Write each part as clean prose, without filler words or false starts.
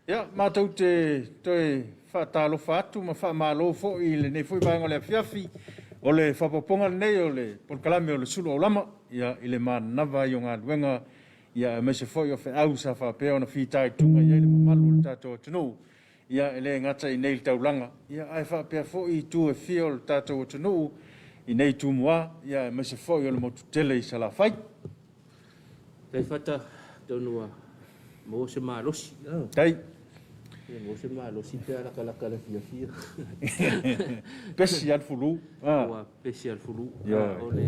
Ia, matou te toe faatalofa atu ma faamalo foi i lenei foi vaega o le afiafi. O le faaopoopoga lenei o le polokalame o le Sulu Aulama, ia, i le manava ai o galuega, ia, aemaise foi o feau sa faapea ona fitaituga i ai le mamalu o le tatou atunuu, ia, e le gata i inei i le taulaga, ia, ae faapea foi itu e fia o le tatou atunuu i nei Tumua, ia, aemaise foi o le motu tele i Salafai. Taifata, atonu ua maua se malosi. Tai. Ia maua se malosi pe a latalata i le afiafi. Pesi lava le fulu. Ua pesi lava le fulu. O le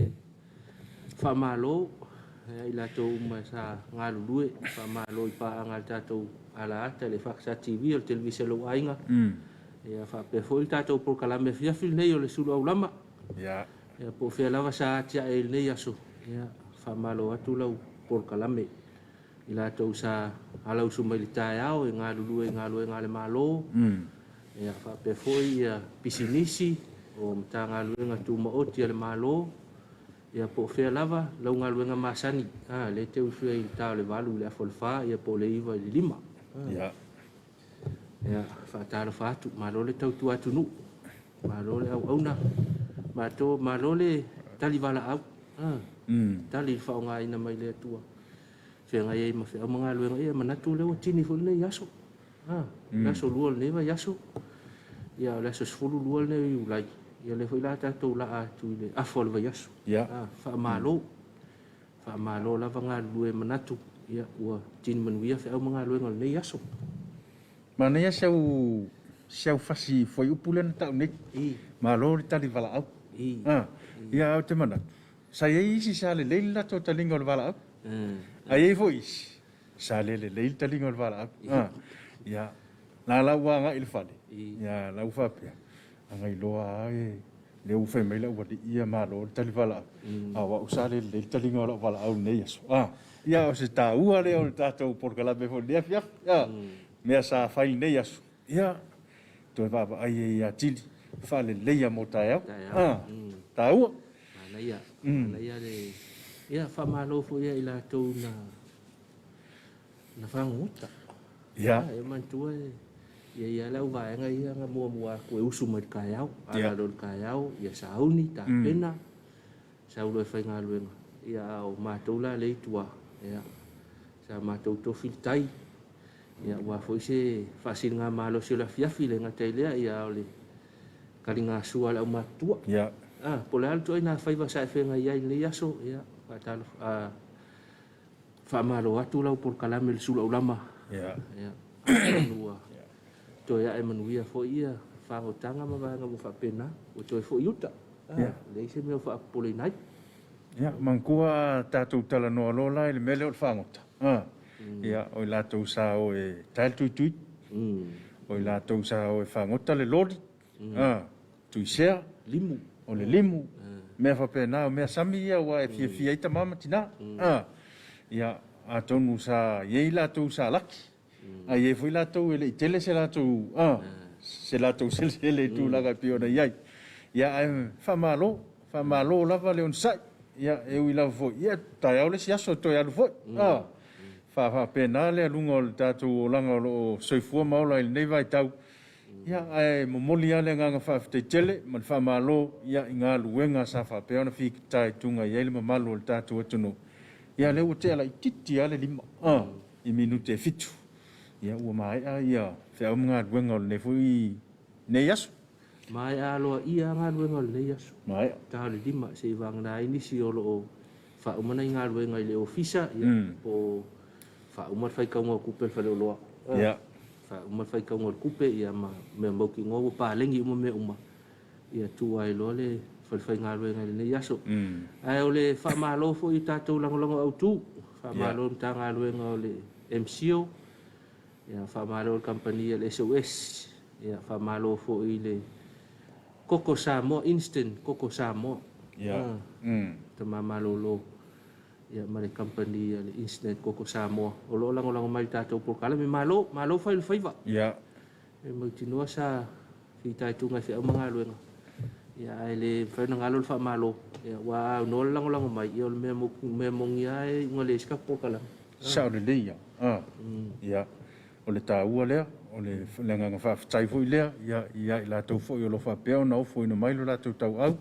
faamalo ia i latou uma sa galulue, faamalo i paaga a le tatou alaata i le FAST TV, o le televise a lou aiga. Ia faapea foi le tatou polokalame afiafi lenei o le Sulu Aulama. Ia po o fea lava sa atiae i lenei aso, ia faamalo atu lau polokalame i latou sa alausu mai le taeao e galulue i galuega a le Malo, ia faapea foi ia pisinisi o Matagaluega Tumaoti a le Malo, ia po o fea lava lau galuega masani, a lea e te usu ai i le ta o le 8 i le afa o le 4, ia po o le 9 i le 5. Ia faatalofa atu, malo le tautua atunuu, malo le auauna, mato, malo le tali valaau, tali le faaaogaina mai le Atua, feagai ai ma feau ma galuega. Ia manatu o lea ua tini foi lenei aso, le aso 2 o lenei vaiaso, ia o le aso 12 lenei o Iulai, ia o lea foi la tatou laa atu i le afa o le vaiaso. Faamalo. Faamalo lava galulue manatu, ia ua tini manuia feau ma galuega o lenei aso. Manaia si au si au fasi fuaiupu lea na tau nei. Malo le tali valaau. Ia ou te manatu, sa i ai isi sa lelei le latou taliga o le valaau. Ae i ai foi isi sa le lelei le taliga o le valaau. Ia, la la ua agai i le fale, ia la ua faapea, agailoa lava e lea ua fai mai le aualii ia malo le tali valaau, a o au sa le lelei le taliga o lau valaau i lenei aso. Ia o se taua lea o le tatou polokalame foi i lenei afiafi. Mea sa fai i lenei aso, ia toe vaavaai ai atili, faaleleia mo taeao. Taua. Manaia, manaia le... Ia faamalo foi ia i latou na na fagogota. E manatua e i ai lava le au vaega ia na muamua atu e usu mai i le taeao. A lalo i le taeao, ia sauni, tapena, sau loa e faigaluega. Ia a o matou la lea i tua, ia, sa matou tofi le tai, ia, aua foi se faasiligamalosi o le afiafi, e le gata i lea, ia, a o le taligasua a le aumatutua. Po o le a le ituaiga faiva sa e feagai ai i lenei aso, ia, faatalofa, Faamalo atu lau polokalame i le Sulu Aulama. Ia. Atonu ua toe ae manuia foi ia fagotaga ma vaega uma faapena, ua toe foi i uta. Ia. Leai se mea o faapopoleina ai. Ia, manatua a tatou talanoa loa la i le mea lea o le fagota, ia, o i latou sa o e tae le tuitui, o i latou sa o e fagota le loli, Tuisea, limu. O le limu, mea faapena, o mea sami ia ua e fiafia ai tama ma tina. Ia, atonu sa i ai latou sa laki, a i ai foi latou e le i tele se latou, se latou selesele i tulaga e pei ona i ai. Ia, ae faamalo, faamalo lava le onosai. Ia, e ui lava foi, ia, taeao le isi aso e toe alu foi. Faapena le aluga o le tatou olaga o lo o soifua ma ola i lenei vaitau. Ia, ae momoli lava le agaga faafetai tele ma le faamalo ia i galuega sa faapea ona fitaituga i ai le mamalu o le tatou atunuu. Ia, lea ua tea laitiiti lava le 5 i minute e 7. Ia, ua maea ia feau ma galuega o lenei foi nei aso. Maea aloaia lava galuega o lenei aso. Maea. Ta o le 5 se i vagana ai nisi o lo o faauma nai galuega i le ofisa, ia, po o faauma le faitauga o tupe a le faleoloa. Faauma le faitauga o le tupe, ia, ma mea mautinoa ua paleni uma mea uma, ia tua ai loa le falefaigaluega i lenei aso. Ae o le faamalo foi i tatou lagolago autu, faamalo i le Matagaluega o le MCIL, ia, faamalo i le kamupani a le SOS, ia, faamalo foi i le Koko Samoa, Instant Koko Samoa, tama malolo, ia, ma le kamupani a le Instant Koko Samoa o lo o lagolago mai i le tatou polokalame. Malo, malo fai o le faiva. E mautinoa sa fitaituga i feau ma galuega, ia, ae le mafai ona galo le faamalo, ia, aua a aunoa le lagolago mai, ia, o le mea, mea moni lava e iuga leai se tatou polokalame. Sao lelei lava. Ia. O le taua lea, o le agaga faafetai foi lea ia ia i latou foi o lo o faapea ona ofoina mai lo latou tauau,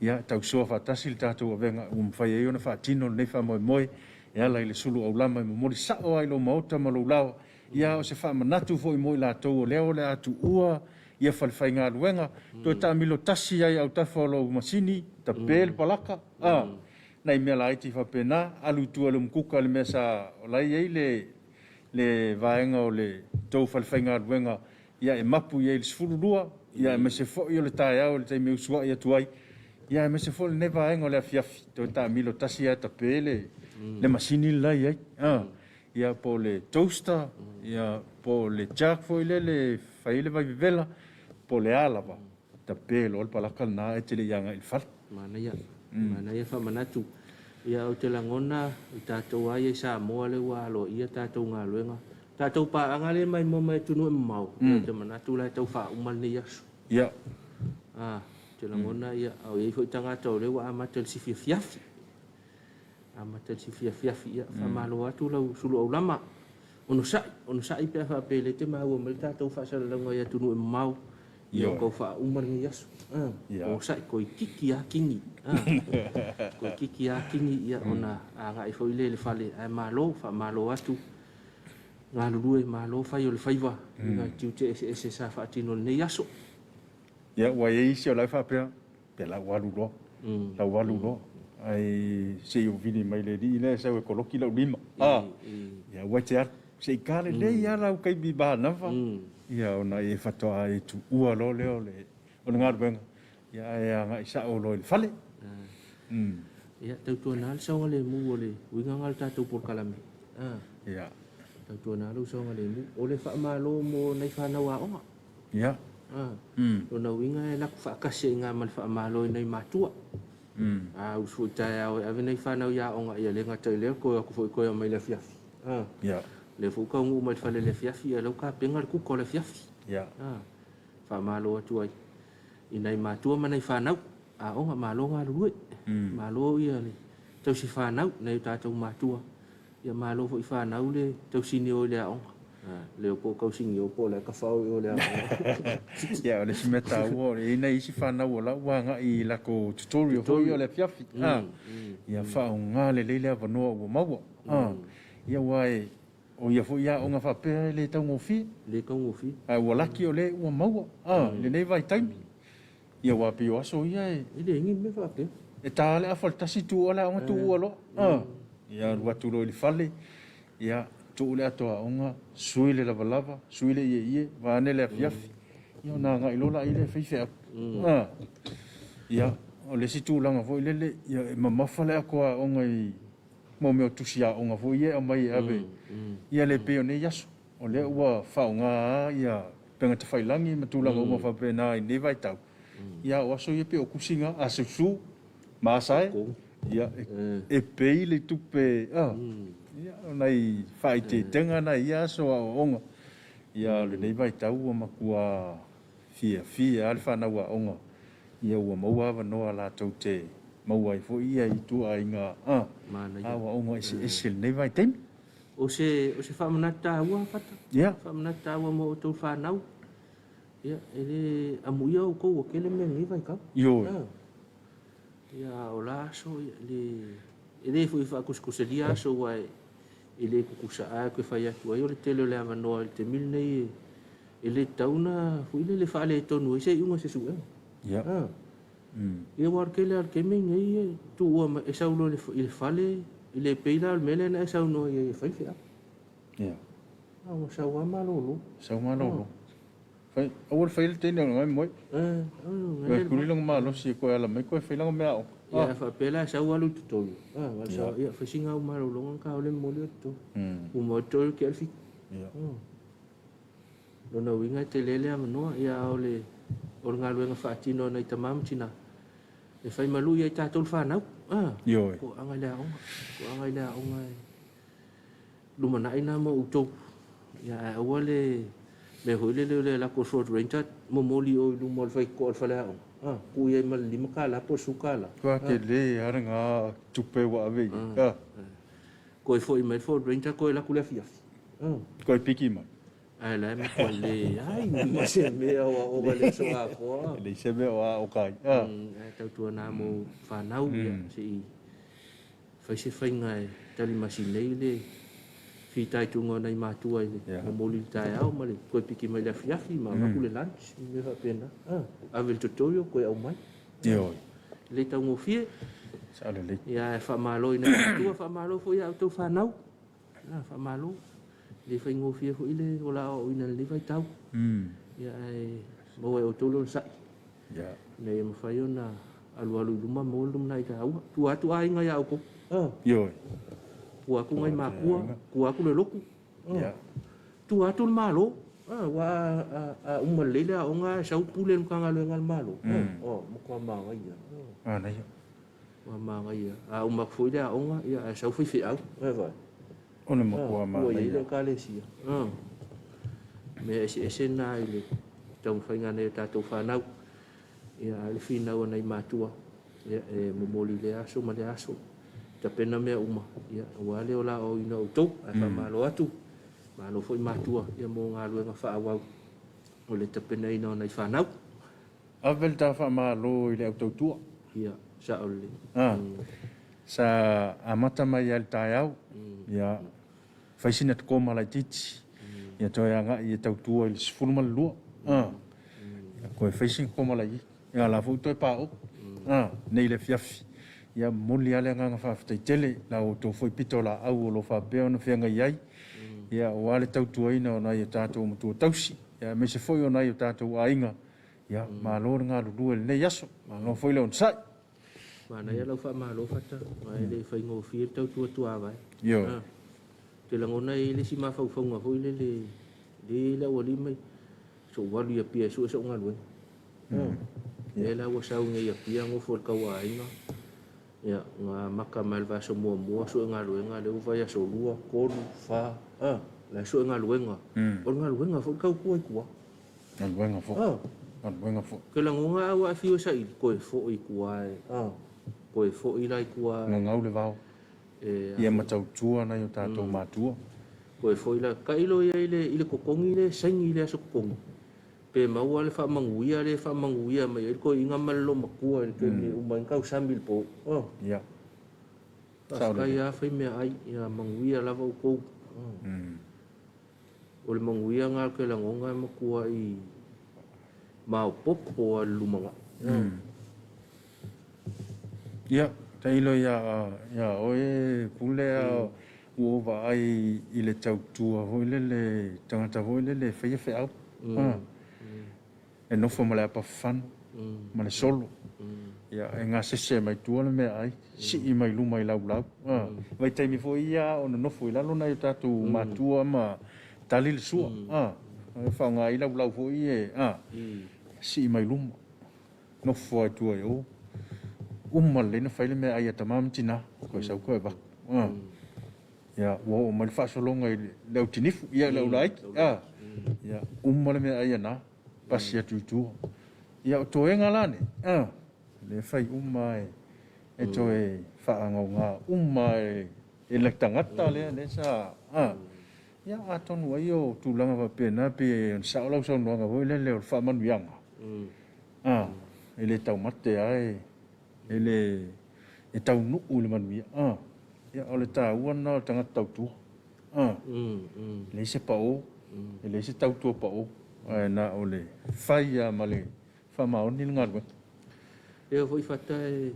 ia tausoa faatasi le tatou avega ua mafai ai ona faatino lenei faamoemoe e ala i le sulu aulama e momoli sao lava i lou maota ma lou laoa. Ia o se faamanatu foi mo i latou o lea o le a tuua ia falefaigaluega, toe taamilo tasi ai i autafa o lou masini, tape le palaka, a, nai mea laiti faapena, alu i tua i le umukuka i le mea sa o la e i ai le le vaega o le tou falefaigaluega ia e mapu i ai i le 12, ia aemaise foi o le taeao i le taimi e usuai atu ai, ia aemaise foi o lenei vaega o le afiafi, toe taamilo tasi lava e tape le, le masini le la e i ai. A, ia po o le toaster, ia po o le jug foi lele e fai ai le vaivevela, po o le a lava, tape loa le palaka lena ae te le i agai i le fale. Manaia, manaia faamanatu. Ia ou te lagona i tatou lava ia i Samoa lea ua aloaia tatou galuega, tatou paaga lea e maimoa mai atunuu e mamao, ia ou te manatu la e tau faauma lenei aso. Ia. A, ou te lagona ia, o i ai foi tagata o lea ua amata i le sifi afiafi. Amata i le sifi afiafi, ia faamalo atu lau sulu aulama. Onosai, onosai pe a faapea lea e te maua mai le tatou faasalalauga i atunuu e mamao, ia ua tau faauma lenei aso. Onosai, toeitiiti lava kini. Toeitiiti lava kini, ia ona agai foi lea i le fale, ae malo, faamalo atu, galulue, malo fai o le faiva i nai tiute eseese sa faatino i lenei aso. Ia, ua i ai isi o la e faapea, Pe la ua alu loa, la ua alu loa. Ae se i ou vili mai le alii lea e sau e koloki lau lima. A, ia ua e te alu. Se i ka lelei lava lau taimi manava, ia ona e faatoa e tuua loa lea o le, o le galuega, ia ae agai sao loa i le fale. Ia, tautuana le saogalemu o le uiga lena o le tatou polokalame. Ia. Tautuana lou saogalemu. O le faamalo mo nai fanau aoga. Ia. Lona uiga e laku faatasi ai i ina ma le faamalo i nai matua. A usu foi i taeao e ave nai fanau i aoga, ia le gata i lea, toe o atu foi toe aumai i le afiafi. Ia. Lea foi ua taunuu mai i le fale i le afiafi, ia lea ua tapena le kuka o le afiafi. Ia. Faamalo atu ai i nai matua ma nai fanau aoga, malo galulue. Malo ia le tausi fanau, nai o tatou matua. Ia malo foi fanau le tausinio i le aoga. Le iloa po o tausinio po o la e tafao i o i le aoga. Ia o le isi mea taua, e i ai nai isi fanau o la ua agai i latou tutorial foi ia o le afiafi. Ia faaaoga lelei le avanoa ua maua. Ia aua o ia foi aoga faapea e le taugofie. Le taugofie. Ae ua laki o lea ua maua i lenei vaitaimi. Ia aua pei o aso ia e. E leai ni mea faapea. E ta le afa i le tasi tuua le aoga tuua loa. Ia alu atu loa i le fale, ia tuu le ato aoga, sui le lavalava, sui le ieie, vaeane le afiafi, ia ona agai loa laia lea e fai feau. Ia o le isi tulaga foi lele, ia e mamafa le ato aoga i mo mea o tusi aoga foi ia e aumai e ave, ia le pei o nei aso. O lea ua faaaoga lava upega tafailagi ma tulaga uma faapena i lenei vaitau, ia o aso ia pei o tusi na, a susu ma asae, ia e pay le tupe, ia o nai faaeteetega na i ia aso aoaoga. Ia o lenei vaitau ua matua fiafia lava le fanau aoga, ia ua maua avanoa latou te maua ai foi ia ituaiga aoaoga eseese i lenei vaitaimi. O se, o se faamanatu taua, Fata. Ia. Faamanatu taua mo outou fanau. Ia, e le amuia outou ua tele mea i lenei vaitau. Ioe. Ia, a o la aso, ia, le, e le foi faatusatusalia aso aua e, e le tutusa lava ou te fai atu ai o le tele o le avanoa i le taimi lenei e, e le tatau ona foi lele faaletonu ai se iuga o se suega. Ia. Ia aua o le tele lava o le taimi lenei e tuua mai, e sau loa i le fale, e le pei la o le mea lea na e saunoa i ai e fai le feau. Ia. A ua sau lava malolo. Sau malolo. Fai, aua le faia le teine o lena e moe. Toe tuli lona malosi e toe ala mai toe fai lana mea aoga. Ia a faapea la e sau alu i totonu, ia fai sina au malologa na ta o le momoli o totonu. Uma o totonu tea le 7. Ia. Lona uiga e tele le avanoa, ia a o le o le galuega faatino a nai tama ma tina, e fai malu ia i tatou le fanau. A, Ioe. Toaga i le aoga, toaga i le aoga e lumanai na mo outou. Ia ae aua le mea foi lele o le alu atu o le Ford Ranger momoli i o i luma o le faitotoa o le faleaoga, a, tuu i ai ma le $5 po o le $10. Matua tele lava lena tupe ua ave i ai. Toe foi mai le Ford Ranger toe alu atu i le afiafi. Toe piki mai. Ae la e matuai leai ma se mea o aoga i le aso atoa. E leai se mea o aoga ai. Ae tautuana mo fanau, ia, se i fai se faiga e talimasi nei le fitaituga o nai matua i le momoli i le taeao ma le toe piki mai i le afiafi ma avatu le lunch ma mea faapena. Ave i le tutorial toe aumai. Ioe. E le taugofie. Sao lelei. Ia, ae faamalo i nai matua, faamalo foi ia outou fanau. Faamalo. E le faigofie foi le ola aoaoina i lenei vaitau. Ia, ae maua e outou le onosai. Ina ia mafai ona alualu i luma maua le lumanai taua. Tua atu aiga ia outou. Ioe. Tua atu nai matua, tua atu le lotu. Tua atu le Malo. Aua a uma lelei le aoga ae sau pule le Matagaluega a le Malo. Matua manaia. Manaia. Ua manaia. A uma atu foi le aoga, ia, ae sau faifeau. O le matua manaia. Ua i ai le Ekalesia. Mea eseese na i le taumafaiga nei o tatou fanau. Ia, a o le finau a nai matua, ia, e momoli lea aso ma lea aso. Tapena mea uma, ia, aua le ola aoaoina o outou. Ae faamalo atu, malo foi matua, ia, mo galuega faaauau o le tapenaina o nai fanau. Ave le ta faamalo i le au tautua. Ia, sao lelei. Sa amata mai lava i le taeao, ia, fai sina tokoma laitiiti, ia toe agai e tautua i le 12, ia, toe fai sina tokoma laitiiti, ia, la foi toe paoo, nei le afiafi. Ia, momoli lava le agaga faafetai tele, la outou foi pito laau o lo o faapea ona feagai ai, ia, aua le tautuaina o nai o tatou matua tausi, ia, aemaise foi o nai o tatou aiga. Ia, malo le galulue i lenei aso, malo foi le onosai. Manaia lau faamalo Fata, aua e le faigofie le tautua tuavae. Ioe. Ou te lagona e i ai le isi mafaufauga foi lele, lea e i ai le aualii mai, se i ou alu i Apia e sue sou galuega. Lea la ua sau nei i Apia nofo i le tauaiga, ia, na amata mai le vaiaso muamua sue galuega, lea ua vaiaso 2, 3, 4, la e sue galuega. O le galuega foi le tautua i tua. Galuega foi. Galuega foi. Ke lagona au a fiu e saili, toe foi i tua e. Toe foi la i tua. Gagau le vao. Ia ma tautua nai o tatou matua. Toe foi la. Tailo ia i le totogi le saini i le aso totogi. Pe maua le faamanuia le faamanuia mai ai le toeaina ma le loomatua i le taimi e uma ai ona tausami i le po. Ia. Faafetai lava fai mea ai. Ia manuia lava outou. O le manuia lena o ke lagona e matua i maopoopo lava i le lumanai. Ia, tailo ia oe Pule, ua ou vaai i le tautua foi lele, tagata foi lele e faia feau. E nofo ma le apa fafano ma le solo. Ia, e gasese mai tua le meaai, sii mai luma i laulau. Vaitaimi foi ia o nonofo i lalo nai o tatou matua ma tali le sua. E faaaoga ai laulau foi e sii mai luma. Nofo ai tua i o. Uma lelei na fai le meaai a tama ma tina, koe sau koe avatu. Ia, ua oo mai le faasologa i le autinifu, ia le aulaiti. Ia, uma le meaai ana, pasi atu i tua. Ia, o toega la nei, le fai uma e toe faagaoga uma e le tagata lea lea sa. Ia, atonu ai o tulaga faapena pe ona sao lau saunoaga foi lele o le faamanuiaga. E le taumate lava e le e taunuu i le manuia. Ia, o le taua lena o le tagata tautua. E leai se pao, e leai se tautua pao, ae na o le fai lava ma le faamaoni le galuega. E foi Fata e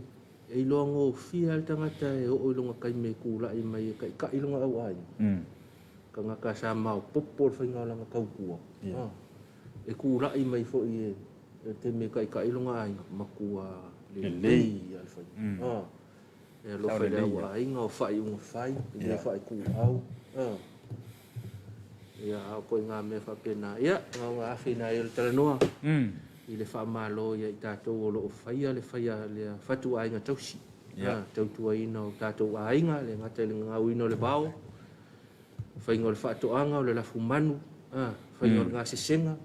iloa gofie lava le tagata e oo i lona taimi e tulai mai e taitai lona auaiga. Tagata sa maopoopo le faiga o lana tautua. E tulai mai foi e le taimi e taitai lona aiga, matua lelei lava le faiga. E alofa i le auaiga, o faaiuga fai, e le faaituau. Ia, a o ituaiga mea faapena. Ia, na ona afe ina ai o le talanoa i le faamalo ia i tatou o lo o faia le faia lea fatuaiga tausi. Tautuaina o tatou aiga, le gata i le gagauina o le vao, faiga o le faatoaga, o le lafumanu, faiga o le gasesega.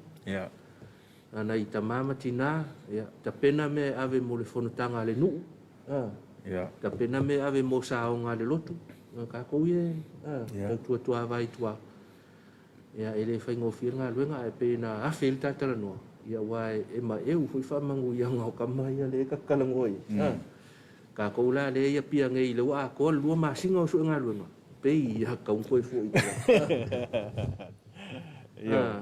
Nai tama ma tina, ia, tapena mea e ave mo le fonotaga a le nuu, tapena mea e ave mo saoga a le lotu, tatou ia e tautua tuavae i tua. Ia, e le faigofie le galuega, ae pei na afe ai le ta talanoa, ia aua e maeu foi faamanuiaga o tama ia lea e ta te talanoa i ai. Tatou la lea i Apia nei lea ua atoa le 2 masina o sue galuega, pei ia tatau ona toe foi i tua.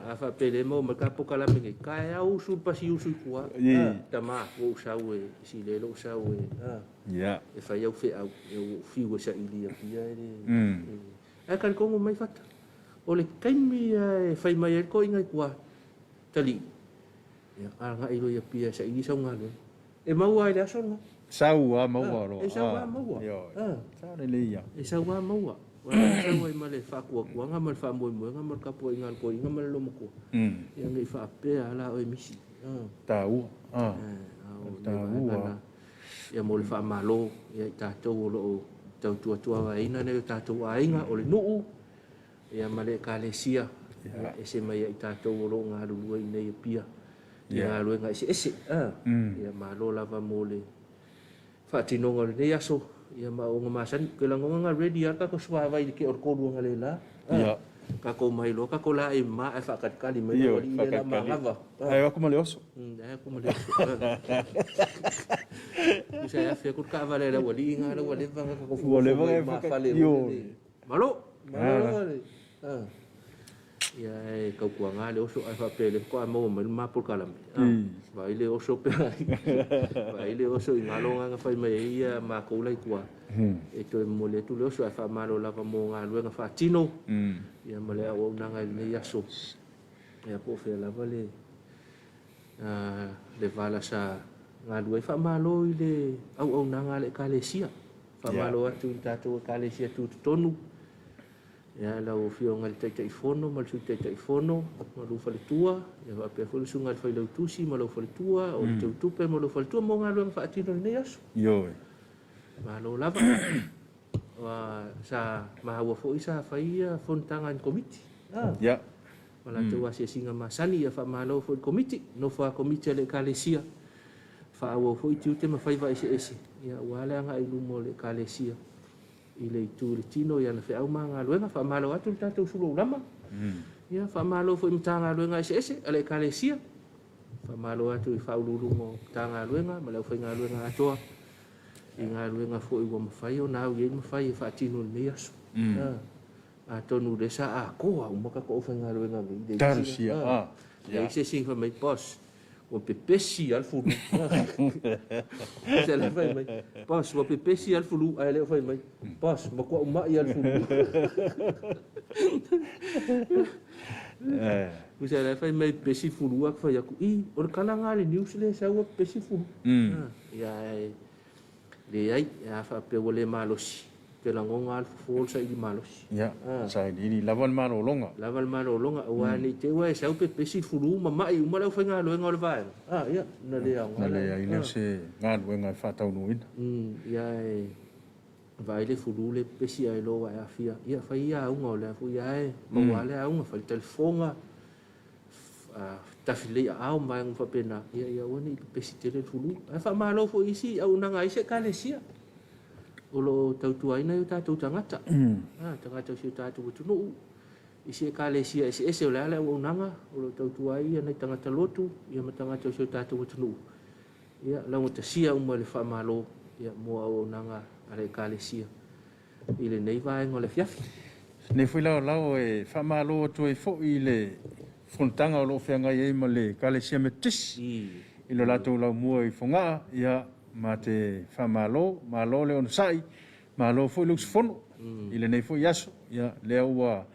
A faapea lea e maua mai le ta polokalame nei, taeao usu i le pasi usu i tua, tama, ua ou sau e sile lou sau e e fai au feau, ua ou fiu e saili i Apia e le. Ae talitonu mai Fata, o le taimi lava e fai mai ai le toeaina i tua, talii, ia agai loa i Apia e saili sau galuega. E maua lava i le aso lena. Sau lava maua loa. E sau lava maua. Sao lelei lava. E sau lava maua. Aua e sau ai ma le faatuatuaga ma le faamoemoega ma le tapuaiga a le toeaina ma le loomatua. Ia ne i faapea lava la oe misi. Taua. A o le vaega lena. Ia mo le faamalo ia i tatou o lo o tautuatuavaeina nai o tatou aiga o le nuu ia ma le Ekalesia, ia ese mai ia i tatou o lo o galulue i inei i Apia i galuega eseese. Ia malo lava mo le faatinoga o lenei aso ia ma auauna masani. Ou te lagona na ready lava le tatou suavai i le tea o le 3 analeila. Tatou omai loa tatou laei mama ae faatalitali mai le aualii lea o le a manava. Ae o atu ma le oso. Ae o atu ma le oso. Tusa e afe atu le taavale a le aualii lena ua leva ona tatou fofo mai lumafale. Malo! Malo lava le. Ia e tautuaga le oso ae faapea lea faatoa maua mai le ma polokalame. Vaai le oso pe vaai le oso i galo na fai mai ai ia matou la i tua. E toe momoli atu le oso ae faamalo lava mo galuega faatino. Ia ma le auaunaga i lenei aso. Ia po o fea lava le le vala sa galue ai. Faamalo i le auaunaga a le Ekalesia. Faamalo atu i le tatou Ekalesia tutotonu. Ia, lau Afioga i le Taitaifono ma le Sui Taitaifono ma lou faletua, ia faapea foi le Susuga i le Failautusi ma lou faletua, o le Teutupe ma lou faletua mo galuega faatino i lenei aso. Ioe. Malo lava. Ua sa maua foi sa fai ia fonotaga a ni Komiti. Ia. Ma latou asiasiga masani, ia faamalo foi i le Komiti, nofo a Komiti a le Ekalesia, faaauau foi tiute ma faiva eseese, ia aua le agai i luma o le Ekalesia. I le itu i le tino i ana feau ma galuega. Faamalo atu le tatou suluaulama. Ia, faamalo foi i Matagaluega eseese a le Ekalesia. Faamalo atu i Faauluuluga o Matagaluega ma le aufaigaluega atoa i galuega foi ua mafai ona au i ai le mafai e faatino i lenei aso. Atonu o lea sa atoa uma tatou aufaigaluega nei. Talosia. Leai se isi fai mai, boss, ua pepesi lava le fulu. Se la fai mai, boss, ua pepesi lava le fulu, ae le o fai mai, boss, matuai mai lava le fulu. Tusa la fai mai pepesi le fulu, ae fai atu, i, o le tala lena a le news lea e sau ua pepesi le fulu. Ia, ae leai, a faapea ua le malosi, te lagona lava le fofo o le saili malosi. Ia, sailiili lava le malologa. Lava le malologa, aua ne i te i ua e sau pepesi le fulu ma mai uma le aufaigaluega o le vaega. Ia, na le aoga. Na leai lea o se galuega e faataunuuina. Ia, e vaai le fulu le pepesi ae loa ua e aafia. Ia, fai ia auga o lea foi lava e maua lava le auga, fai le talifofoga, tafi lelei aao ma vaega uma faapena, ia ia aua ne i pepesi tele le fulu. Ae faamalo foi i isi auaunaga a isi Ekalesia o lo o tautuaina i o tatou tagata, tagata o si o tatou atunuu, isi Ekalesia eseese o le a le auaunaga o lo o tautua ai nai tagata lotu ia ma tagata o si o tatou atunuu. Ia laugatasia uma i le faamalo ia mo auaunaga a le Ekalesia i lenei vaega o le afiafi. Lenei foi laolao e faamalo atu ai foi i le fonotaga o lo o feagai ai ma le Ekalesia Metotisi i lo latou laumua i Fogaa, ia, ma te faamalo, malo le onosai, malo foi le usufono i lenei foi aso, ia, lea ua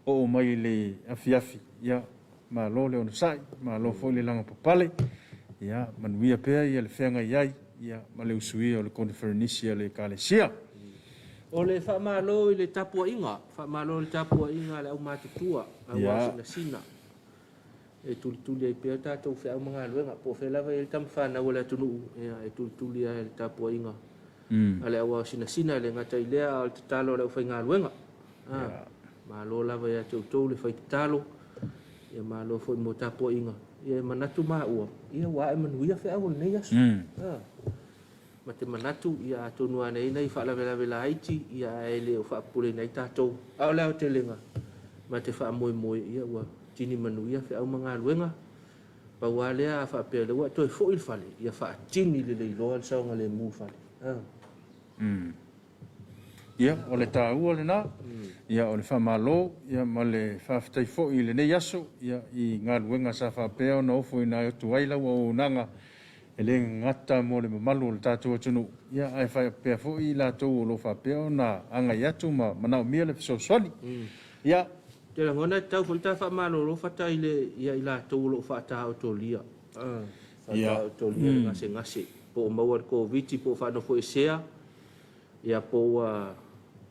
oo mai i le afiafi, ia, malo le onosai, malo foi le lagapapale, ia, manuia pea ia le feagai ai, ia, ma le usuia o le koneferenisi a le Ekalesia. O le faamalo i le tapuaiga, faamalo i le tapuaiga a le aumatutua, aua sinasina e tulituli ai pea tatou feau ma galuega, po o fea lava e i ai le tamafanau a le atunuu, ia, e tulituli lava e le tapuaiga a le auaosinasina, e le gata i lea, a o le tatalo a le aufaigaluega. Malo lava ia te outou le fai tatalo, ia malo foi mo tapuaiga, ia e manatu maua, ia ua ae manuia feau o lenei aso. Ma te manatu, ia atonu ane ai nai faalavelave laiti, ia ae le o faapopoleina ai tatou. A o le aotelega, Ma te faamoemoe, ia ua tini manuia feau ma galuega. Pau lava lea a faapea o lea ua e toe foi i le fale, ia faatini lelei loa le saogalemu o le fale. Ia, o le taua lena, ia, o le faamalo ia, ma le faafetai foi i lenei aso ia, i galuega sa faapea ona ofoina atu ai lau auaunaga e le gata mo le mamalu o le tatou atunuu, ia, ae faapea foi i latou o lo o faapea ona agai atu ma manaomia le fesoasoani. Ia. Te lagona e tatau foi ta faamalolo Fata i le ia i latou o lo o faataotolia. Faataotolia le gasegase po o maua i le Koviti po o faanofoesea ia po ua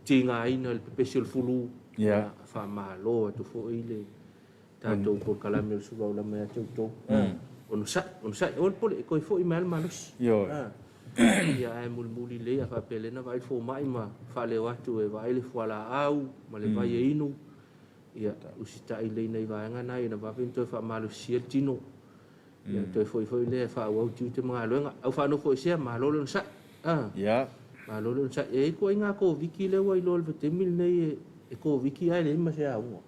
tigaina i le pepesi o le fulu. Ia faamalo atu foi le tatou polokalame o le Sula Olama ia te outou. Onosai, onosai, aua le pule e toe foi mai lava le malosi. Ia ae mulimuli lelei a faapea lea na vaai le fomai ma faaleo atu e vaai le fualaau ma le vai e inu. Ia usitai lelei i nai vaega na ina vave ona toe faamalosisia le tino. Ia toe foi foi lea e faaauau tiute ma galuega. Au faanofoesea, malo le onosai. Malo le onosai. E i ai ituaiga Koviti lea ua iloa i le vaitaimi lenei e Koviti ae leai ma se auga.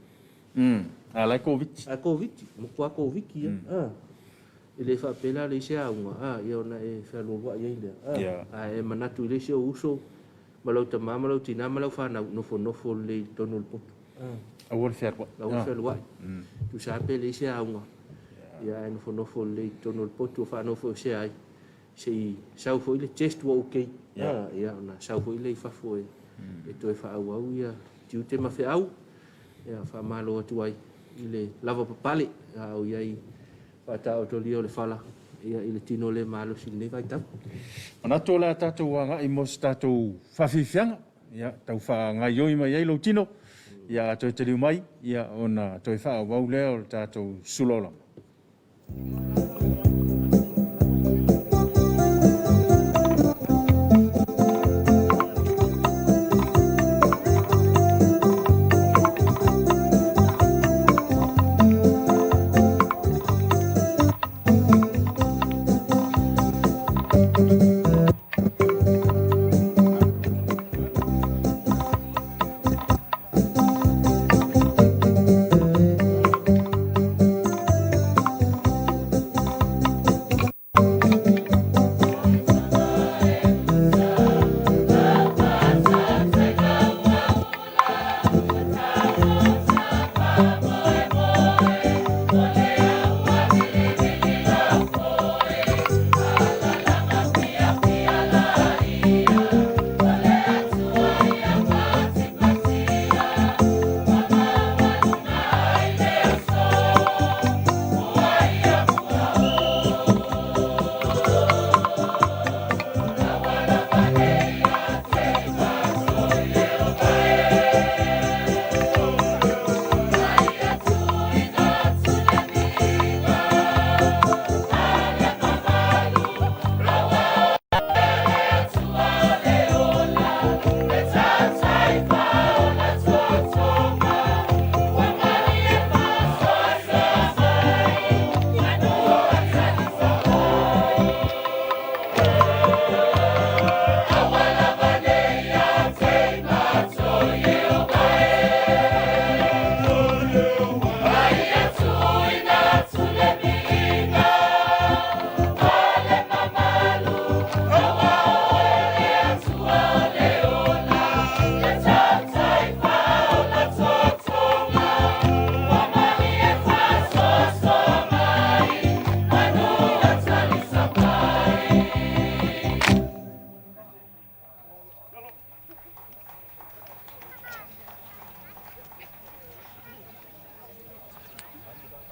A la e Koviti. A Koviti, matua Koviti ia. E le faapea la leai se auga, ia ona e fealualuai ai lea. Ae e manatu i le isi ou uso ma lau tama ma lau tina ma lau fanau, nofonofo lelei i totonu o le potu. Aua le fealuai. Aua le fealuai. Tusa lava pe leai se auga, ia ae nofonofo lelei i totonu o le potu o faanofoesea ai. Se i sau foi le test ua okay, ia ona sau foi lea i fafo e toe faaauau ia tiute ma feau. Ia faamalo atu ai i le lavapapale a o i ai faataotolia o le fala ia i le tino le malosi i lenei vaitau. Manatu o le a tatou agai mo se tatou faafiafiaga, ia, tau faagaoioi mai ai lou tino, ia a toe taliu mai, ia, ona toe faaauau lea o le tatou sula olama.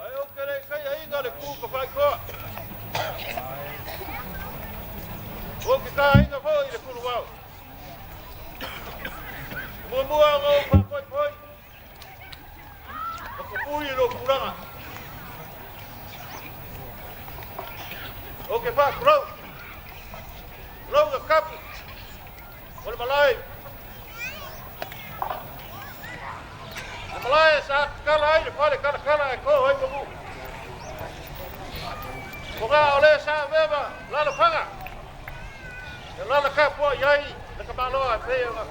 Ae ou te le i faiaina le tu tafaitoa. Ou te taina foi le fuluvao. Muamua ona ou faafoifoi ma pupui i lou tulaga. Ou te faatulou, tulou le tapu o le malae. Le malae sa tatala ai le fale talatala e to ai manu. O ngā o le sa avea ma lalofaga, e lalaka poaʻi ai le tamaloa e pei ona.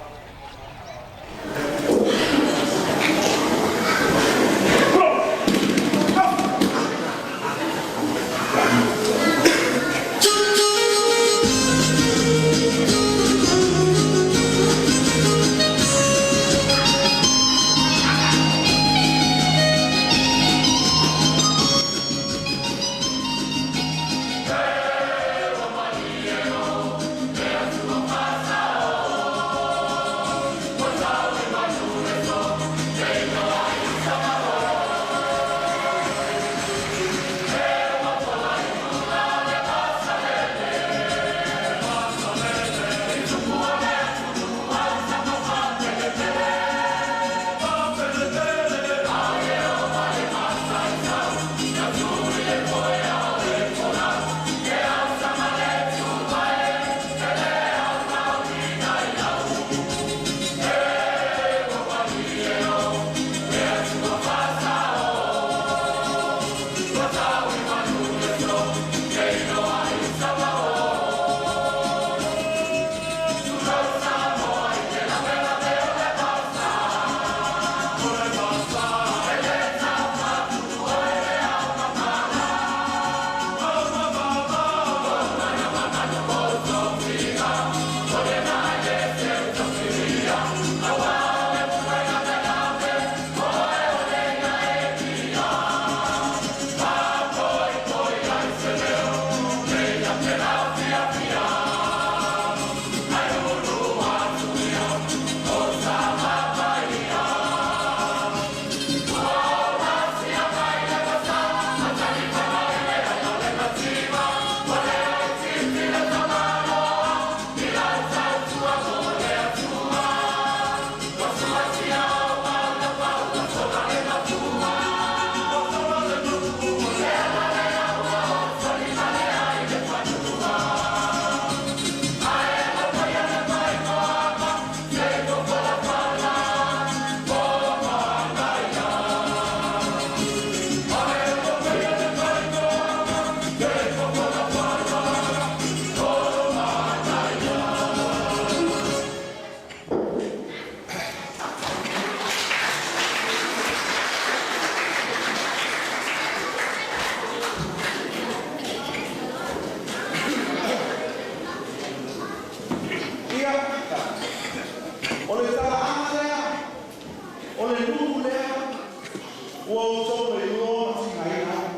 Ua outou le iloa ma tigaina ai.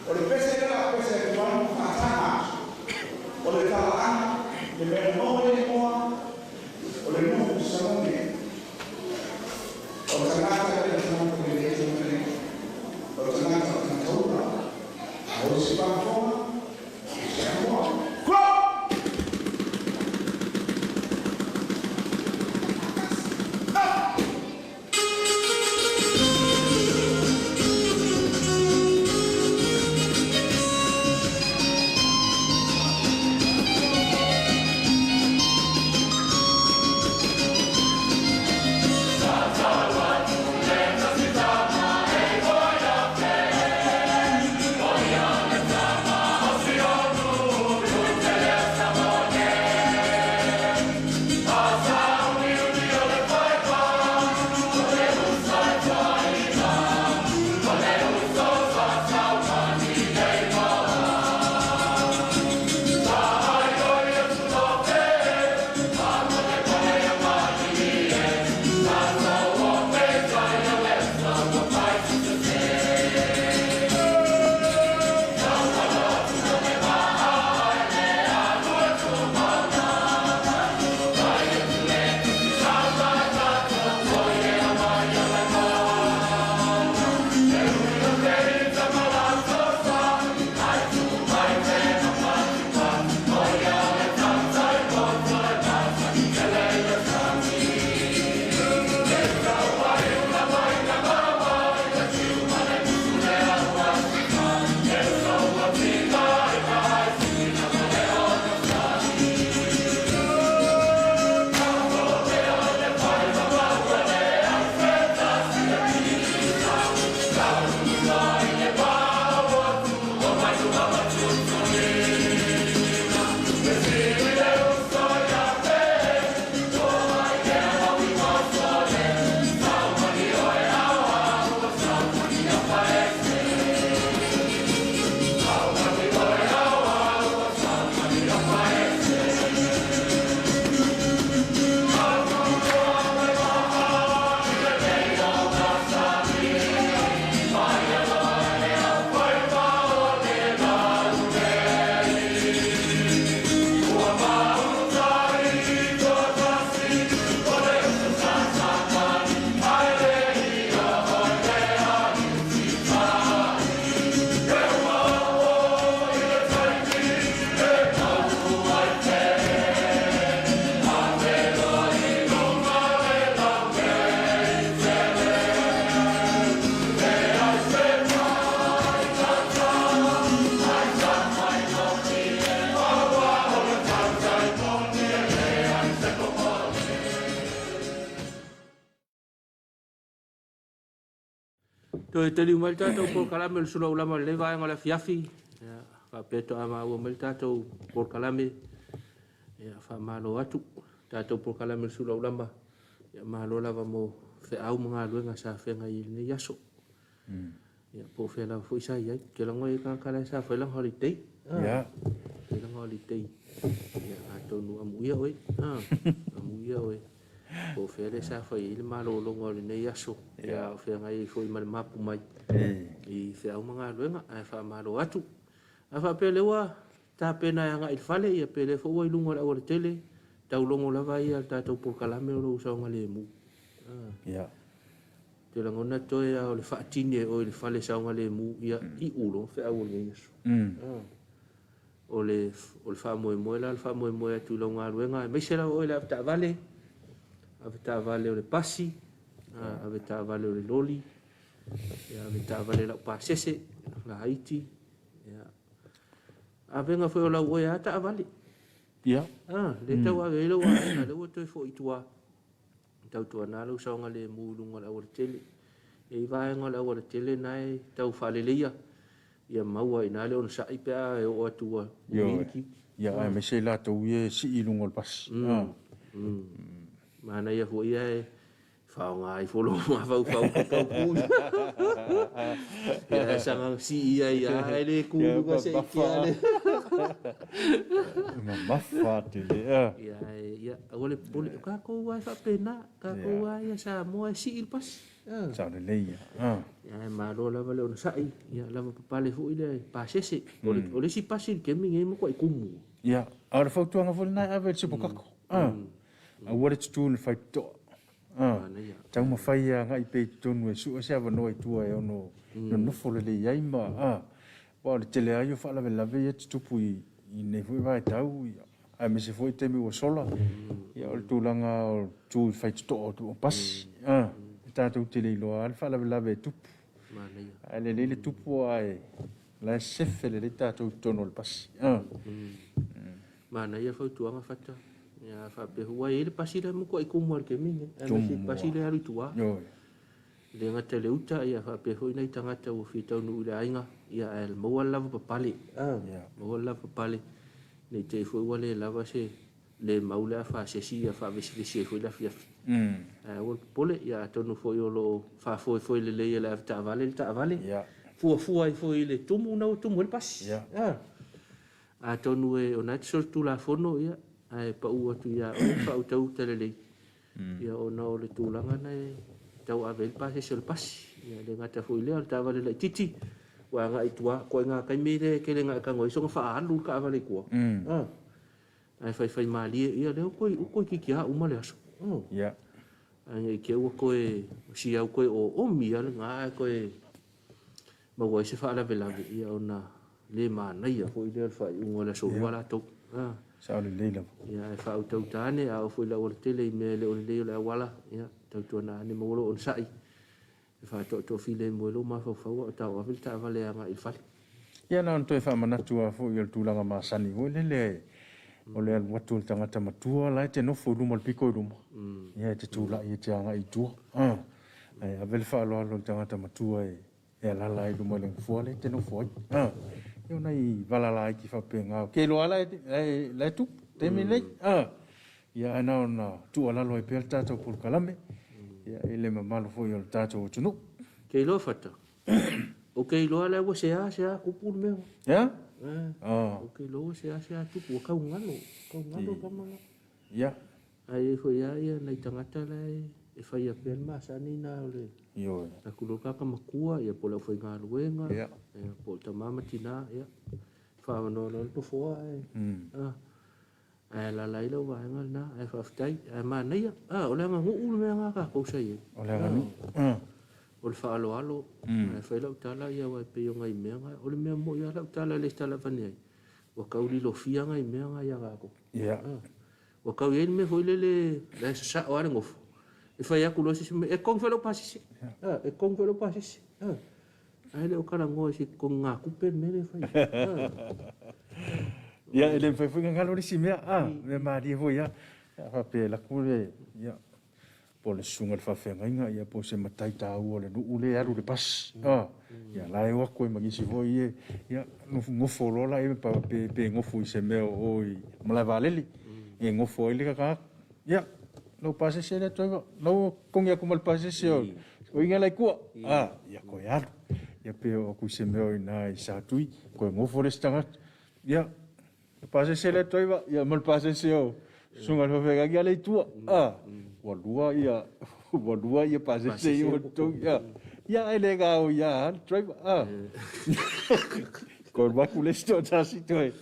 O le pese lea o le a pese atu ai ma faataga atu, o le talaaga, le mea ua maua ai le igoa, o le nuu i Salome. O le tagata le tagata lelei tagata lelei, o le tagata o le tagata ula, a o isi faafofoga, o Samoa. Go! Up! Toe taliu mai le tatou polokalame o le Sula Ulama i lenei vaega o le afiafi. Ia, faapea toa maua mai le tatou polokalame. Ia, faamalo atu tatou polokalame o le Sula Ulama. Ia, malo lava mo feau ma galuega sa feagai i lenei aso. Ia, po o fea lava foi sa i ai. Ou te lagona e i ai tagata la e sa fai lana holiday. Ia. Fai lana holiday. Ia, atonu amuia oe. Amuia oe. Po o fea lea sa fai ai le malologa o lenei aso. Ia, o feagai ai foi ma le mapu mai i feau ma galuega. Ae faamalo atu. A faapea lea ua tapena e agai i le fale, ia pe lea foi ua i luga o le aualatele, taulogo lava ia le tatou polokalame o lou saogalemu. Ia. Ou te lagona toe lava o le faatini e oe i le fale saogalemu, ia iu loa feau o lenei aso. O le, o le faamoemoe la, o le faamoemoe atu i lau galuega, aemaise lava oe le avetaavale, avetaavale o le pasi, avetaavale o le loli, ia, avetaavale laupasese, laiti, ia. Avega foi o lau oe lava taavale. Ia. Ah, le tau ave ai lau aiga, lea ua toe foi i tua. Tautuana lou saogalemu i luga o le aualatele. E i ai vaega o le aualatele na e tau faaleleia, ia maua i ina le onosai pe a e oo atu ua umi le kiu. Ia, aemaise i latou ia e sii i luga o le pasi. Manaia foi ae faaaoga ifo lou mafaufau pe tau ku. Ia ae saga sii ai lava ae le ku i luga se i tea le. Mamafa tele. Ia, ae ia, aua le popole. O tatou lava e faapena. O tatou lava ia Samoa e sii le pasi. Saolelei ia. Ia, e malo lava le onosai, ia lava papale foi le pasese. O le isi pasi i le taimi lenei e matuai tumu. Ia, a o le fautuaga foi lena e ave i le sipokako. Aua le tutū i le faitotoa. Taumafai e agai pea i totonu e sue se avanoa i tua e ono nonofo lelei ai ma aua o le tele lava ia o faalavelave ia e tutupu i lenei foi vaitau, aemaise foi taimi ua sola, ia o le tulaga o le tu i faitotoa o pasi. E tatou te le iloa lava le faalavelave e tupu. Ae lelei le tupu ae o la e sefe lelei tatou i totonu o le pasi. Manaia fautuaga Fata. Ia faapea foi, aua e i ai le pasi la e matuai tumu lava i le taimi lenei, aemaise le pasi lea e alu i tua. E le gata i le uta, ia faapea foi nai tagata ua fia taunuu i le aiga, ia ae maua le lavapapale. Maua le lavapapale, ne i te i foi ua le lava se le mau le afasesi ia faavesivesi ai foi le afiafi. Ae aua le popole, ia atonu foi o lo o faafoefoe lelei e le avetaavale le taavale, fuafua ai foi i le tumu na ua tumu ai le pasi. Atonu e o na e te solitulafono, ia, ae pau atu ia oe le faautauta lelei, ia ona o le tulaga na e tauave ai le pasese o le pasi. Ia e le gata foi i lea, o le taavale laitiiti ua agai i tua, ituaiga taimi lea e tele ina e tago ai soona faaalu le taavale i tua. Ae faifai malie, ia lea ua toeitiiti lava uma le aso. Ae ne i te i ua toe siau toe oomi lava lena ae toe maua ai se faalavelave, ia ona le manaia foi lea o le faaiuga o le aso 2 latou. Sao lelei lava. Ia ae faautauta ane, a oo foi i le aualatele i mea e le o lelei o le auala, ia tautuana ane maua lou onosai e faatoatoa filemu ai lou mafaufau a o tauave le taavale agai i le fale. Ia na ona toe faamanatu lava foi o le tulaga masani foi lele o le alu atu o le tagata matua la e te nofo i luma o le pito i luma, ia e te tulai e te agai i tua. Ae ave le faaaloalo i le tagata matua e alala ai i luma i le nofoa lea e te nofo ai. Ia o nai vala laiti faapena, ou te iloa lava la e tupu i le taimi lenei. Ia ae na ona tuualalo ai pea le tatou polokalame i le mamalu foi o le tatou atunuu. Ke iloa Fata, o ke iloa la ua sea sea tupu le mea. Ia? O ke iloa ua sea sea tupu, ua taugalo, taugalo tama la. Ia. Ae i ai foi lava ia nai tagata la e faia pea le masani na o le Ioe. Atu loa le tagata matua, ia po o le aufaigaluega, ia po o le tama ma tina, ia faaavanoa loa le nofoa ae ae alaala ai lau vaega lena, ae faafetai, ae manaia. O le aganuu le mea lena a tatou sa i ai. O le aganuu. O le faaaloalo, ae fai lau tala, ia aua e pei o nai mea na, o le mea moni lava lau tala e le se tala avane ai, ua tau lilofia nai mea na ia tatou. Ua tau i ai le mea foi lele, la e sasao lava le nofo, e fai atu loa se isi mea, e totogi foi lau pasese, e totogi foi lau pasese. Ae le o talanoa i se totogigatupe le mea lea e fai. Ia, e le mafai foi ona galo le isi mea, mea malie foi lava. A faapea e alu atu le, ia, po o le susuga i le faafeagaiga, ia, po o se matai taua o le nuu lea e alu i le pasi, ia, la e o atu ai ma nisi foi ia, ia, nofo loa la pe nofo i se mea o o i malaevaalele, e nofo ai le tagata. Ia, lau pasese lea driver, lau totogi atu ma le pasese o inga la i tua. Ia, koe alu. Ia pe o atu i se mea o i ina i Satui, koe nofo le isi tagata. Ia, le pasese lea driver, ia ma le pasese o susuga i le faafeagaiga lea i tua. Ua lua ia, ua lua ia pasese ia ua totogi. Ia, ae le gaoia lava le driver. Koe alu atu le isi toatasi toe.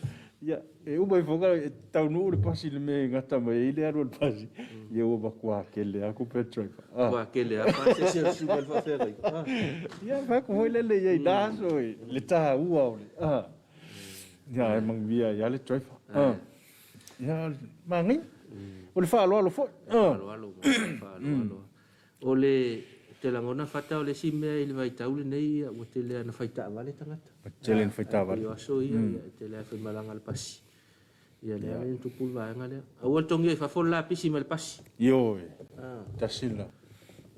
Ia, e uma ifo e taunuu le pasi i le mea e gata mai ai le alu a le pasi. Ia ua matua kele lava kupe a le driver. Matua kele lava pasese o le susuga i le faafeagaiga. Ia, fai atu foi lele i ai na aso i le taua o le. Ia, ae manuia ai lava le driver. Ia, manaia. O le faaaloalo foi. Faaaloalo, faaaloalo. O le, ou te lagona Fata o le isi mea i le vaitau lenei ua tele lava ina fai taavale tagata. Ua tele ina fai taavale. Ae pei o aso ia, ia e tele lava ina faimalaga le pasi. Ia lea la e tupu le vaega lea. Aua le togia i fafo le lapisi ma le pasi. Ioe, tasi lena.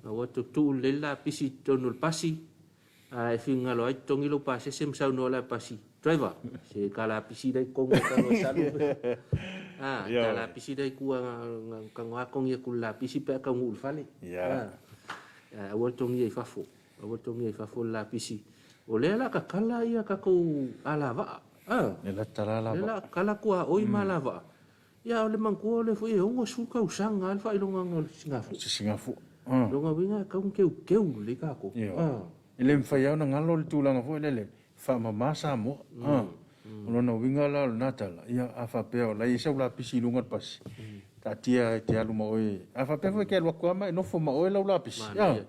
Aua tuu lelei le lapisi i totonu o le pasi, a e finagalo ai totogi lou pasese ma saunoa le pasi, driver, se ta lapisi la i totonu o tago e salu. Ah, ta lapisi la i tua tago a togi atu le lapisi pe a taunuu i le fale. Ah, aua le togia i fafo. Aua le togia i fafo le lapisi. O lea la tatala ia tatou alavaa. Ah, Le la tatala alavaa. Le la tatala tuaoi ma alavaa. Ia, o le manatua o lea foi e 60 tausaga lava le faailogaga o le sisigafua. Sisigafua. Lona uiga e tatau ona teuteu lelei tatou. E le mafai lava ona galo le tulaga foi lele, faamama Samoa. O lona uiga la o lena tala, ia a faapea o la e i ai sau lapisi i luga o le pasi, taatia e te alu ma oe. A faapea foi e te alu atu lava ma e nofo ma oe lau lapisi, ia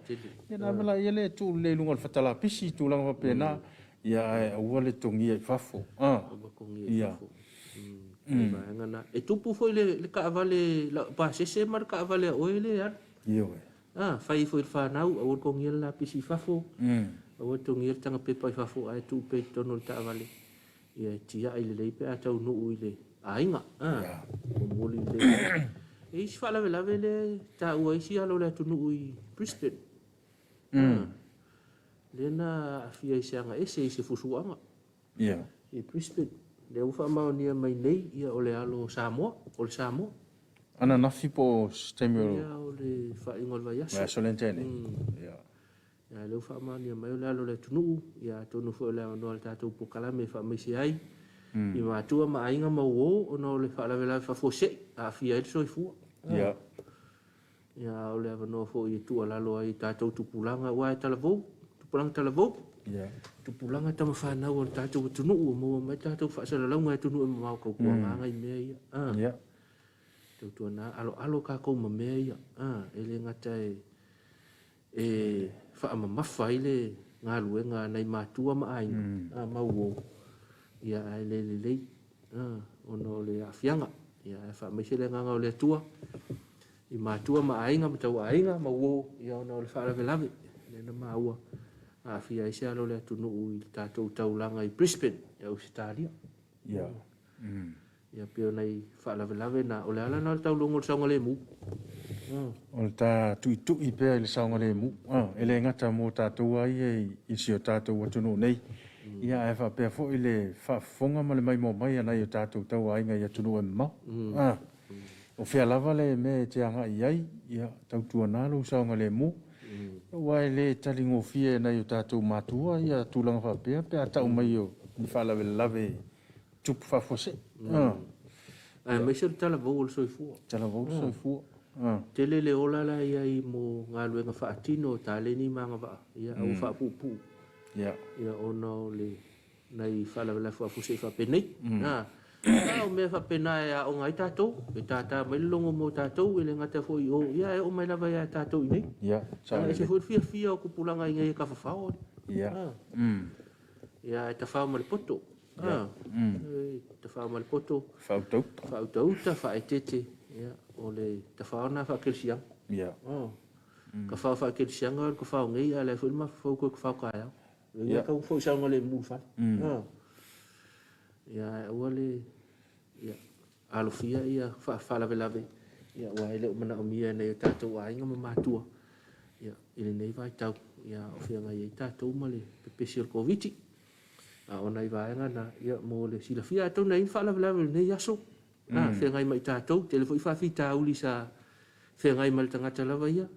ona ave laia lea e tuu lelei i luga o le fata lapisi, tulaga faapena, ia ae aua le togia i fafo. Aua togia i fafo. Le vaega lena. E tupu foi le taavale pasese ma le taavale a oe lea e alu. Ioe. A, fai ifo i le fanau, aua le togia le lapisi i fafo, aua le togia le taga pepa i fafo, ae tuu pea i totonu o le taavale, ia e tiai lelei pe a taunuu i le aiga. A, momoli lelei. E i ai isi faalavelave lea e taua ai isi alo o le atunuu i Brisbane. A, lea na aafia i se agaese i se fusuaga. I Brisbane. Lea ua faamaonia mai nei, ia o le alo o Samoa, o le Samoa. Ananafi po o se taimi o. Ia o le faaiuga o le vaiaso. Vaiaso lea na tea nei. Ia lea ua faamaonia mai o le alo o le atunuu, ia atonu foi o le avanoa o le tatou polokalame e faamaise ai i matua ma aiga ma uo ona o le faalavelave faafuasei aafia ai le soifua. Ia a o le avanoa foi e tuualalo ai i tatou tupulaga aua e talavou, tupulaga talavou, tupulaga tamafanau a le tatou atunuu ua maua mai tatou faasalalauga e atunuu e mamao tautuana i mea ia. Tautuana aloalo tatou ma mea ia. E le gata e faamamafa ai le galuega a nai matua ma aiga ma uo, ia ae le lelei ona o le aafiaga. Ia ae faamaise le agaga o le Atua i matua ma aiga ma tauaiga ma uo, ia ona o le faalavelave lea na maua aafia ai se alo o le atunuu i le tatou taulaga i Brisbane i Ausetalia. Ia pei o nai faalavelave na, o le ala na o le taulogo o le saogalemu. O le ta tuitui pea i le saogalemu, e le gata mo tatou lava ia i si o tatou atunuu nei, ia ae faapea foi le faafofoga ma le maimoa mai a nai o tatou tauaiga i atunuu e mamao. O fea lava le mea e te agai i ai, ia tautuana lou saogalemu, aua e le taligofie e nai o tatou matua ia tulaga faapea pe a tau mai o ni faalavelave tupu faafuasei. Aemaise o le talavou o le soifua. Talavou o le soifua. Tele le ola la e i ai mo galuega faatino, taleni ma agavaa, ia ae ua faapuupuu. Ia ona o le nai faalavelave faafuasei faapenei. A o mea faapena e aoga ai tatou, e tata mai le logo mo tatou, e le gata foi i o, ia ae oo mai lava ia tatou i inei. Leaga e ese foi le fiafia o tupulaga i inei e tafafao. Ia ae tafao ma le poto. Tafao ma le poto. Faautauta. Faautauta, faaeteete. Ia, o le tafao lena faakerisiano. Tafao faakerisiano o le tafao nei, ae o le a foi le mafaufau toe tafao taeao. Ia tau foi saogalemu i le fale. Ia ae aua le ia alofia ia faalavelave ia aua e le o manaomia e nai o tatou aiga ma matua ia i lenei vaitau ia o feagai ai tatou ma le pepesi o le Koviti. A o nai vaega na ia mo le silafia atonu e i ai ni faalavelave o lenei aso feagai ma i tatou. Tele foi faafitauli sa feagai ma le tagata lava ia.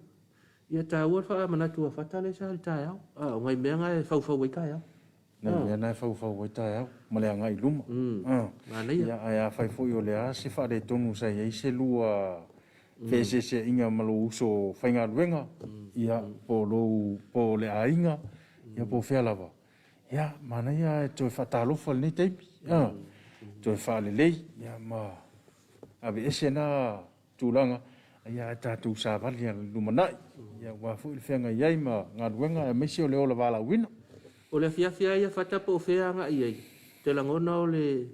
Ia taua le faamanatu a Fata lea sa i le taeao. A o nai mea na e faufau ai taeao. Nai mea na e faufau ai taeao ma le agai i luma. Manaia. Ia, ae afai foi o le a se faaletonu sa i ai se lua feeseeseaiga ma lou uso faigaluega, ia, po o lou, po o le aiga, ia po o fea lava, ia, manaia ae toe faatalofa i lenei taimi, toe faalelei, ia, ma aveese na tulaga, ia ae tatou savali i le lumanai, ia aua foi le feagai ai ma galuega aemaise o le ola valaauina. O le afiafi lava ia Fata po o fea agai i ai, ou te lagona o le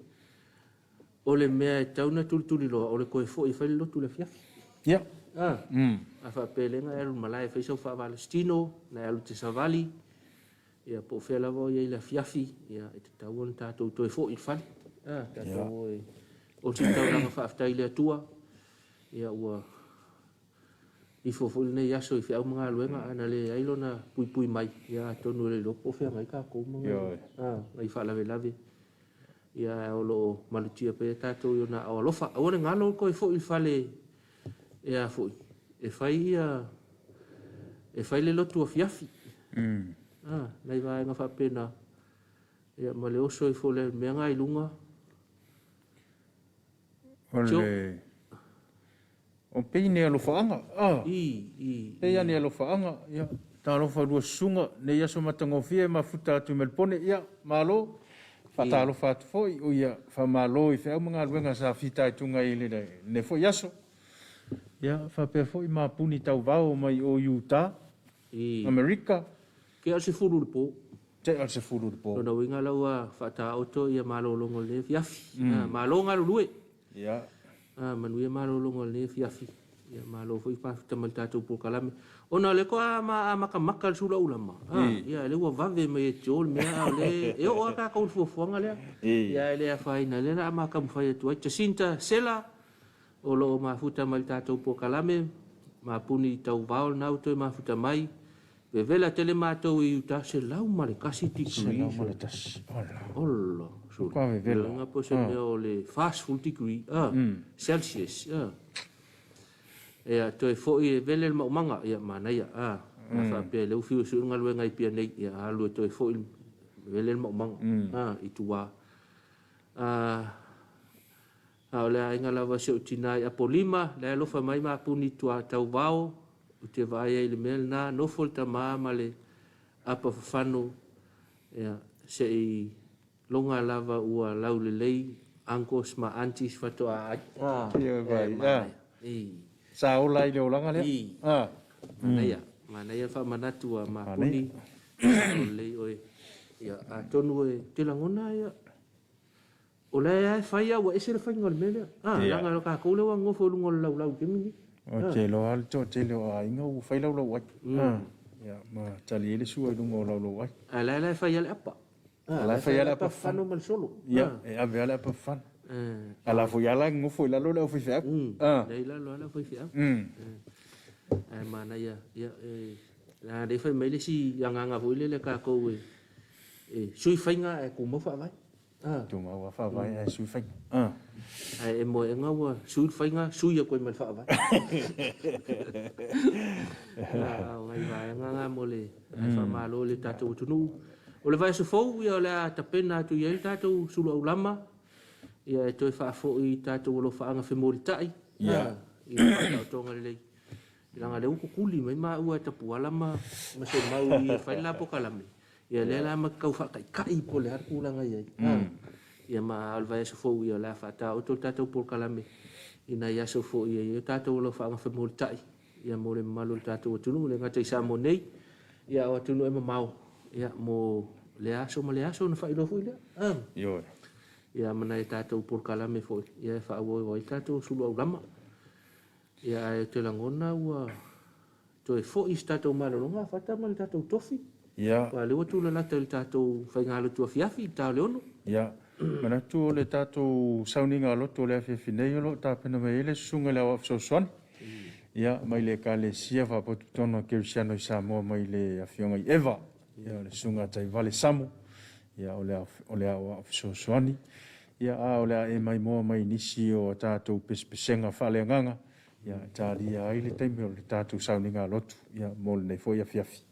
o le mea e tatau ona tulituliloa o le toe foi e fai le lotu i le afiafi. Ia. A, a faapea lea na e alu i le malae e fai sau faavalositino, na e alu e te savali, ia po o fea lava o i ai i le afiafi, ia e tatau ona tatou toe foi i le fale. A, tatou o e osi le taulaga faafetai i le Atua, ia ua ifo foi lenei aso i feau ma galuega, a na leai lona puipui mai, ia atonu e le iloa po o feagai tatou ma nai faalavelave. Ia ae o lo o malutia pea tatou i ona aao alofa. Aua le galo toe foi i le fale e a foi, e fai ia e fai le lotu afiafi. Nai vaega faapena. Ia ma le oso ifo o le mea na i luga. O le O pei ni alofaaga, a. Pei lava ni alofaaga, ia, talofa i lua susuga, nei aso matagofie e mafuta atu i Melupone, ia, malo, faatalofa atu foi, o ia, faamalo i feau ma galuega sa fitaituga ai i lenei foi aso. Ia, faapea foi mapuni tauvao mai o i Utah, Amerika. Tea o le 10 i le po. Tea o le 10 i le po. Lona uiga la ua faataoto ia malologa o lenei afiafi. Malo galulue. Ia. Manuia malologa o lenei afiafi. Ia malo foi mafuta mai le tatou polokalame. Ona o lea toa makamaka le sula ulama. Ia lea ua vave mai e te o le mea a o lea e oo lava tatou i le fuafuaga lea. Ia e le afaina lea o le a ma taumafai atu ai. Jacinta Sela o lo o mafuta mai le tatou polokalame, mapuni tauvao lena ua toe mafuta mai. Vevela tele matou i uta 101 degrees. 101. Ola. Ola. Kwa vevela. Nga po se mea o le 40 degree Celsius. Ia toe foi e vele le maumaga ia manaia. Na faapea le ufi usu galuega i pia nei ia alu e toe foi vele le maumaga i tua. A o le aiga lava si ou tina i Apolima, la e alofa mai mapuni tua tauvao, ou te vaai ai i le mea lena, nofo le tama ma le apa fafano, ia, se i loga lava ua laulelei uncles ma aunties faatoa ai. Ia, vai. Sa ola ai le olaga lea. Manaia, manaia faamanatu a mapuni, sao lelei oe. Ia, atonu e te lagona ia, o lea e fai a ua ese le faiga o le mea lea. Leaga o tatou lea ua nonofo i luga o le laulau i le taimi lenei. Ou te iloa lava le toatele o aiga ua fai laulau ai. Ia, ma tali ai le sua i luga o laulau ai. Ae la e fai lava le apa. A la e fai lava le apa fafano ma le solo. Ia, e ave lava le apa fafano. A la foi lava la nofo i lalo le aufaifeau. La i lalo lava le aufaifeau. Ae manaia, ia, leaga lea fai mai le isi agaga foi lele a tatou e sui faiga ae tumau faavae. Tumau lava faavae ae sui faiga. Ae e moega ua sui le faiga, sui atu ai ma le faavae. O nai vaega na mo le ae faamalo i le tatou atunuu. O le vaiaso fou ia o le a tapena atu i ai le tatou sulu aulama ia e toe faafoi i tatou alofaaga femolitai i le faataotoga lelei. Leaga lea ua tutuli mai maua e Tapuala ma Semau e fai le la polokalame. Ia lea la ma te tau faataitai po o le a le tulaga i ai. Ia ma o le vaiaso fou ia o le a faataoto le tatou polokalame i nai aso foi e i ai o tatou alofaaga femolitai ia mo le mamalu o le tatou atunuu, e le gata i Samoa nei, ia o atunuu e mamao ia mo lea aso ma lea aso ona faailoa foi lea. Ioe. Ia ma nai tatou polokalame foi ia e faaauau ai le tatou sulu aulama. Ia ae ou te lagona ua toe foi se tatou malologa fata ma le tatou tofi. Ia. Aua o lea ua tulalata i le tatou faigalotu afiafi i le ta o le 6. Ia. Manatu o le tatou sauniga loto o le afiafi nei o lo o tapena mai ai le susuga i le Aoao Fesoasoani. Ia, mai le Ekalesia Faapotopotoga o Kerisiano i Samoa mai le Afioga i Eva. Ia, o le susuga a Taivale Samo. Ia, o le Aoao Fesoasoani. Ia, a o le a e maimoa mai nisi o a tatou pesepesega faaleagaga. Ia, e talia ai le taimi o le tatou sauniga lotu, ia, mo lenei foi afiafi.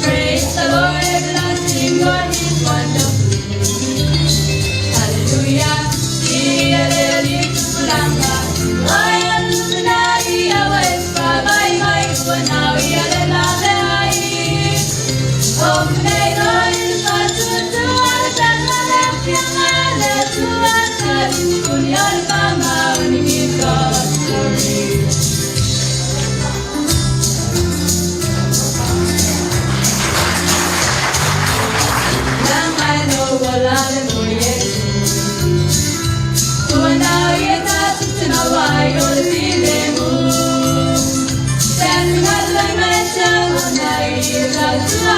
Praise the Lord, everlasting God, He's wonderful. Hallelujah. Hallelujah.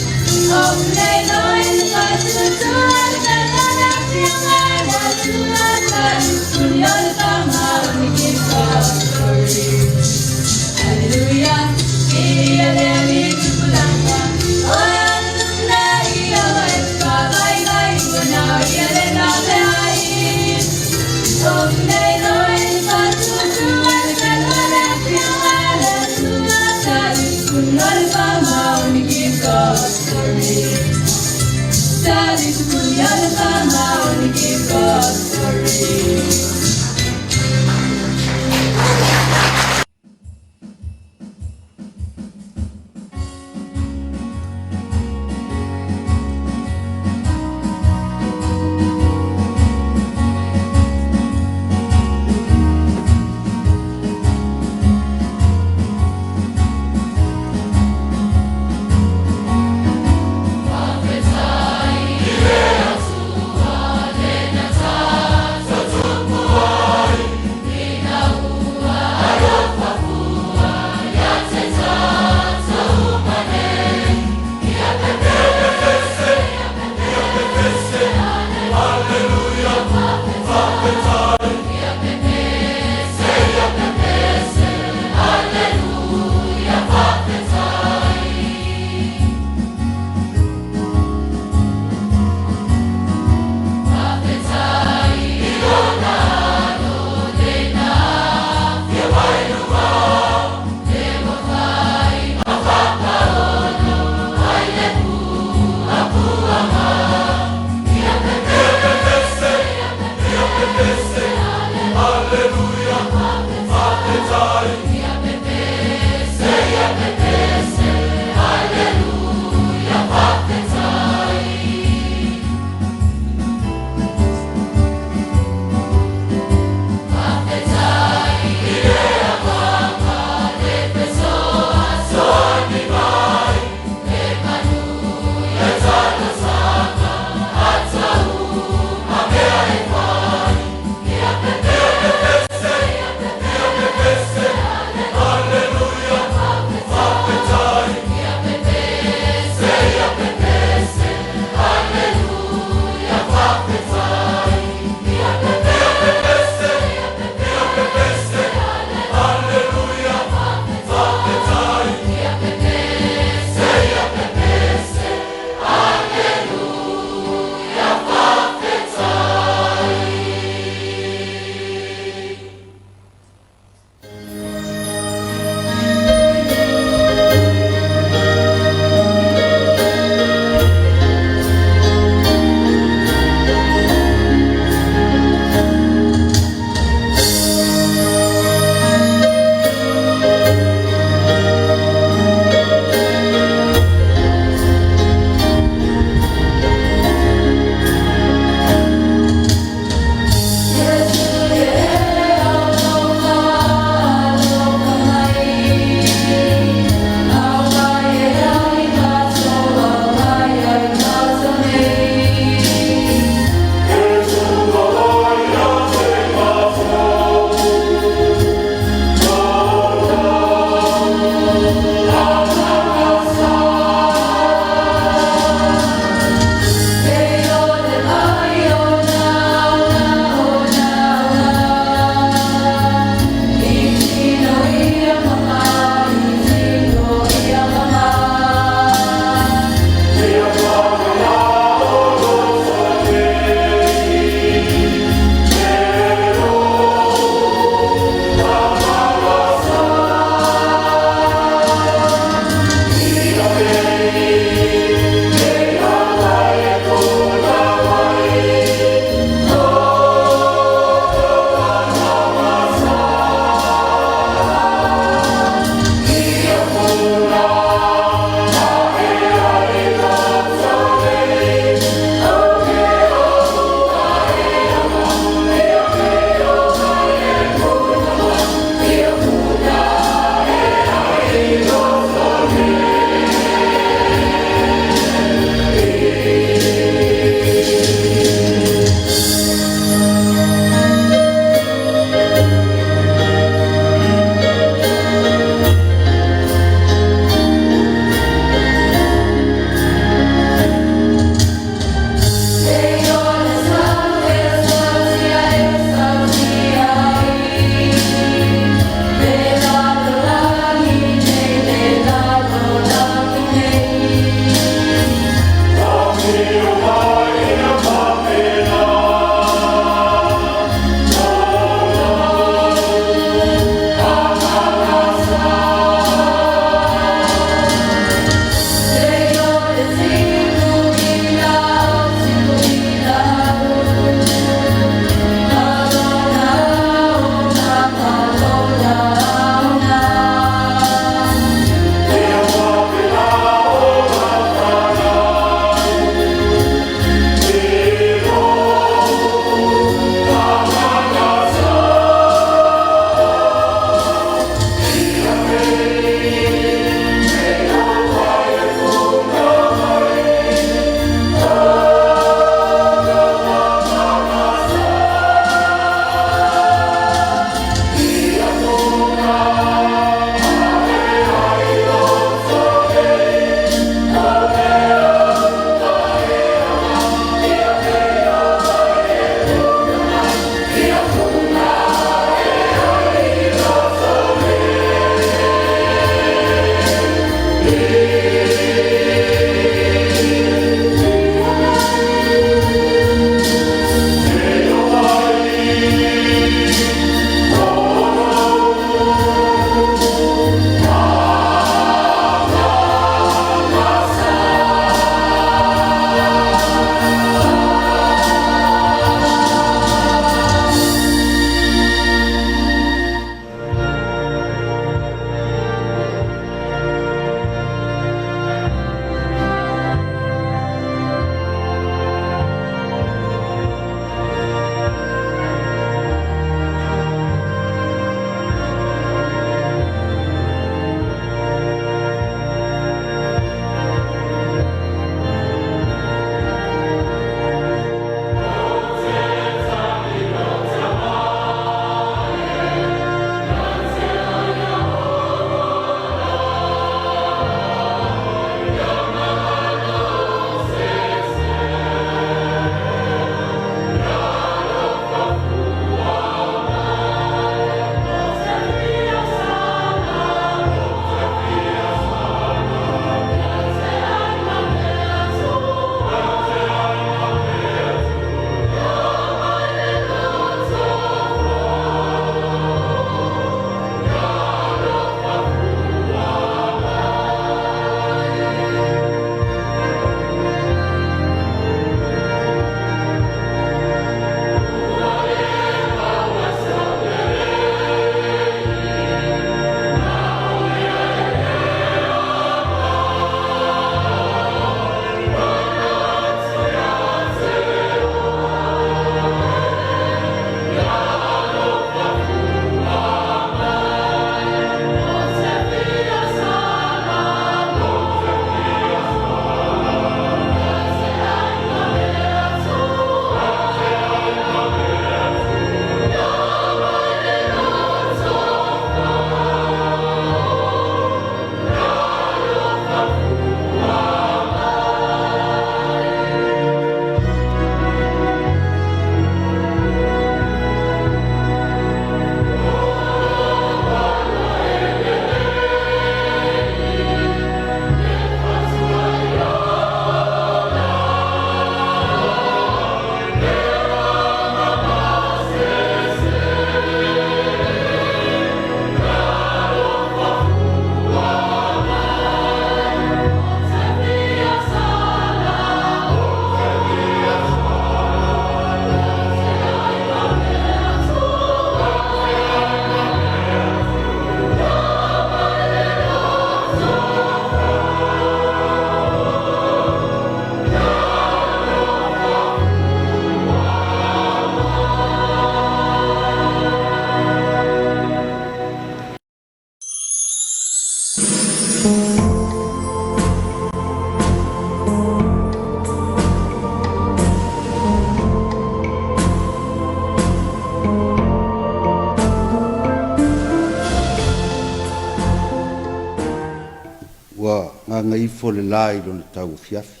Gagaifo le la i lona tauafiafi,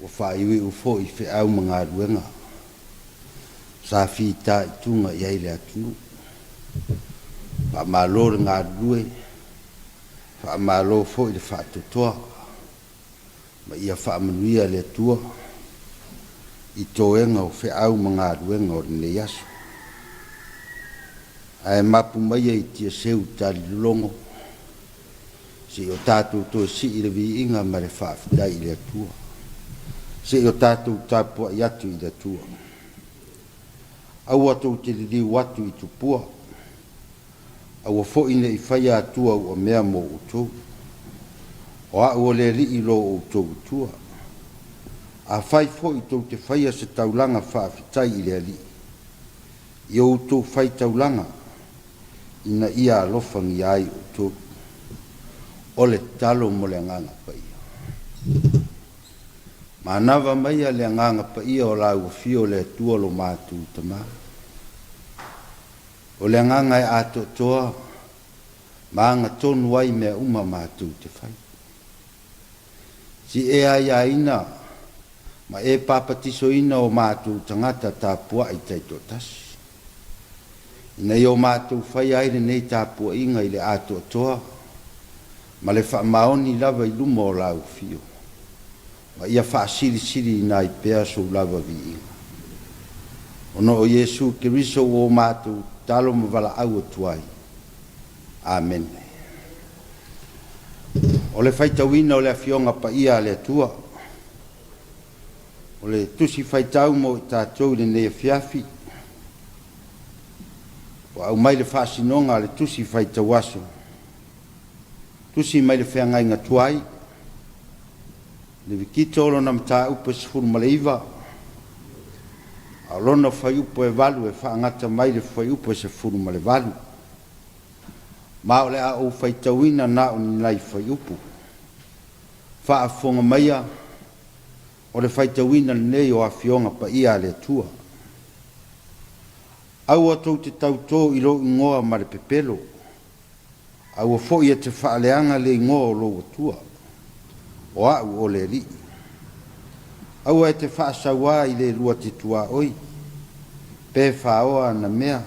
ua faaiuiu foi feau ma galuega sa fitaituga i ai le atunuu. Faamalo le galulue, faamalo foi le faatoatoa, ma ia faamanuia le Atua i toega o feau ma galuega o lenei aso. Ae mapu maia i Tiaseu talilologo, se i o tatou toe sii le viiga ma le faafetai i le Atua, se i o tatou tapuai atu i le Atua. Aua tou te liliu atu i tupua, aua foi ne i faia atua ua mea mo outou. O a'u o le Alii lo outou Atua. Afai foi tou te faia se taulaga faafetai i le Alii, ia outou faitaulaga ina ia alofagia ai outou. O le tatalo mo le Agaga Paia. Manava maia le Agaga Paia o lau Afio o le Atua lo matou Tama. O le Agaga e atoatoa ma agatonu ai mea uma matou te fai. Si e aiaina ma e papatisoina o matou tagata tapuai taitoatasi, ina ia o matou faia ai lenei tapuaiga i le atoatoa ma le faamaoni lava i luma o lau Afio, ma ia faasilisiliina ai pea sou lava viiga. Ona o Iesu Keriso ua o matou tatalo ma valaau atu ai. Amene. O le faitauina o le Afioga Paia a le Atua, o le tusi faitau mo i tatou i lenei afiafi, ua aumai le faasinoga a le tusi faitauaso, tusi mai le feagaiga tuai, Levitito lona mataupu e 19, a o lona fuaiupu e 8 e faagata mai le fuaiupu e 18. Ma o le a ou faitauina na o ni nai fuaiupu. Faafofoga maia, o le faitauina lenei o Afioga Paia a le Atua. Aua tou te tautō i lou igoa ma le pepelo, aua foi e te faaleaga le igoa o lou Atua, o a'u o le Alii. Aua e te faasauā i le lua te tuaoi, pe faoa ana mea.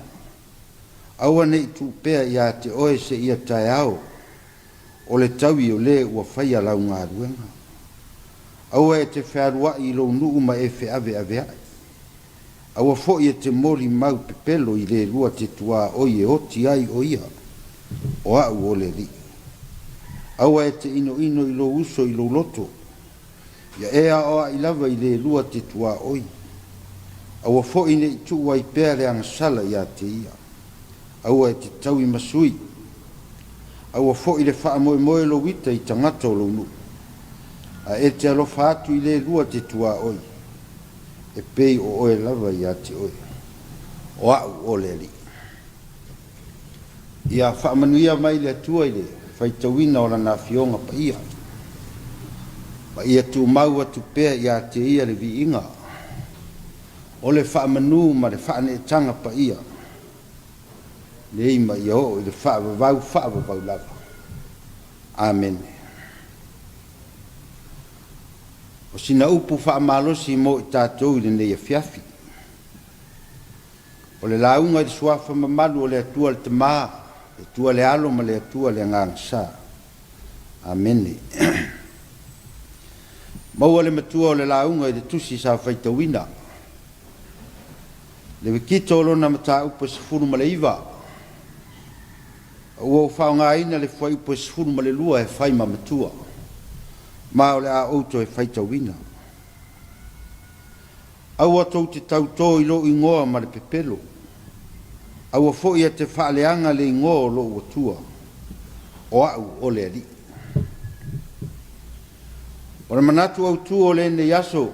Aua ne i tuu pea ia te oe seia taeao o le taui o le ua faia lau galuega. Aua e te fealuai i lou nuu ma e feaveaveai. Aua foi e te molimau pepelo i le lua te tuaoi e oti ai o ia, o a'u o le Alii. Aua e te inoino i lou uso i lou loto, ia e aoai lava i le lua te tuaoi. Aua foi ne i tuu ai pea le agasala ia te ia. Aua e te taui ma sui. Aua foi le faamoemoe lou ita i tagata o lou nuu, a e te alofa atu i le lua te tuaoi, e pei o oe lava ia te oe. O a'u o le Alii. Ia faamanuia mai le Atua i le faitauina o Lana Afioga Paia, ma ia tumau atu pea ia te Ia le viiga o le faamanu ma le faaneetaga paia, nei ma ia oo i le faavavau faavavau lava. Amene. O sina upu faamalosi mo i tatou i lenei afiafi, o le lauga i le suafa mamalu o le Atua le Tama, le Atua le Alo ma le Atua le Agaga Sa. Amene. Maua le matua o le lauga i le tusi sa faitauina. Levitito o lona mataupu e 19, a ua ou faaaogaina le fuaiupu e 12 e fai ma matua, ma o le a ou toe faitauina. Aua tou te tautō i lou igoa ma le pepelo, aua foi e te faaleaga le igoa o lou Atua, o a'u o le Alii. O le manatu autū o lenei aso,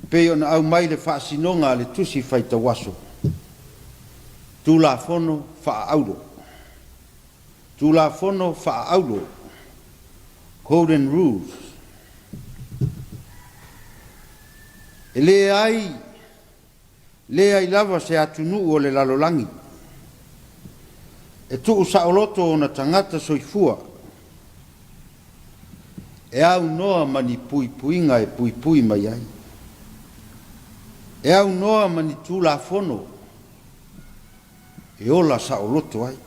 e pei ona aumai le faasinoga a le tusi faitauaso, Tulafono Faa-Auro. Tulafono Faa-Auro, Golden Rules. E leai, leai lava se atunuu o le lalolagi. E tuusaoloto ona tagata soifua e aunoa ma ni puipuiga e puipui mai ai, e aunoa ma ni Tulafono e ola saoloto ai.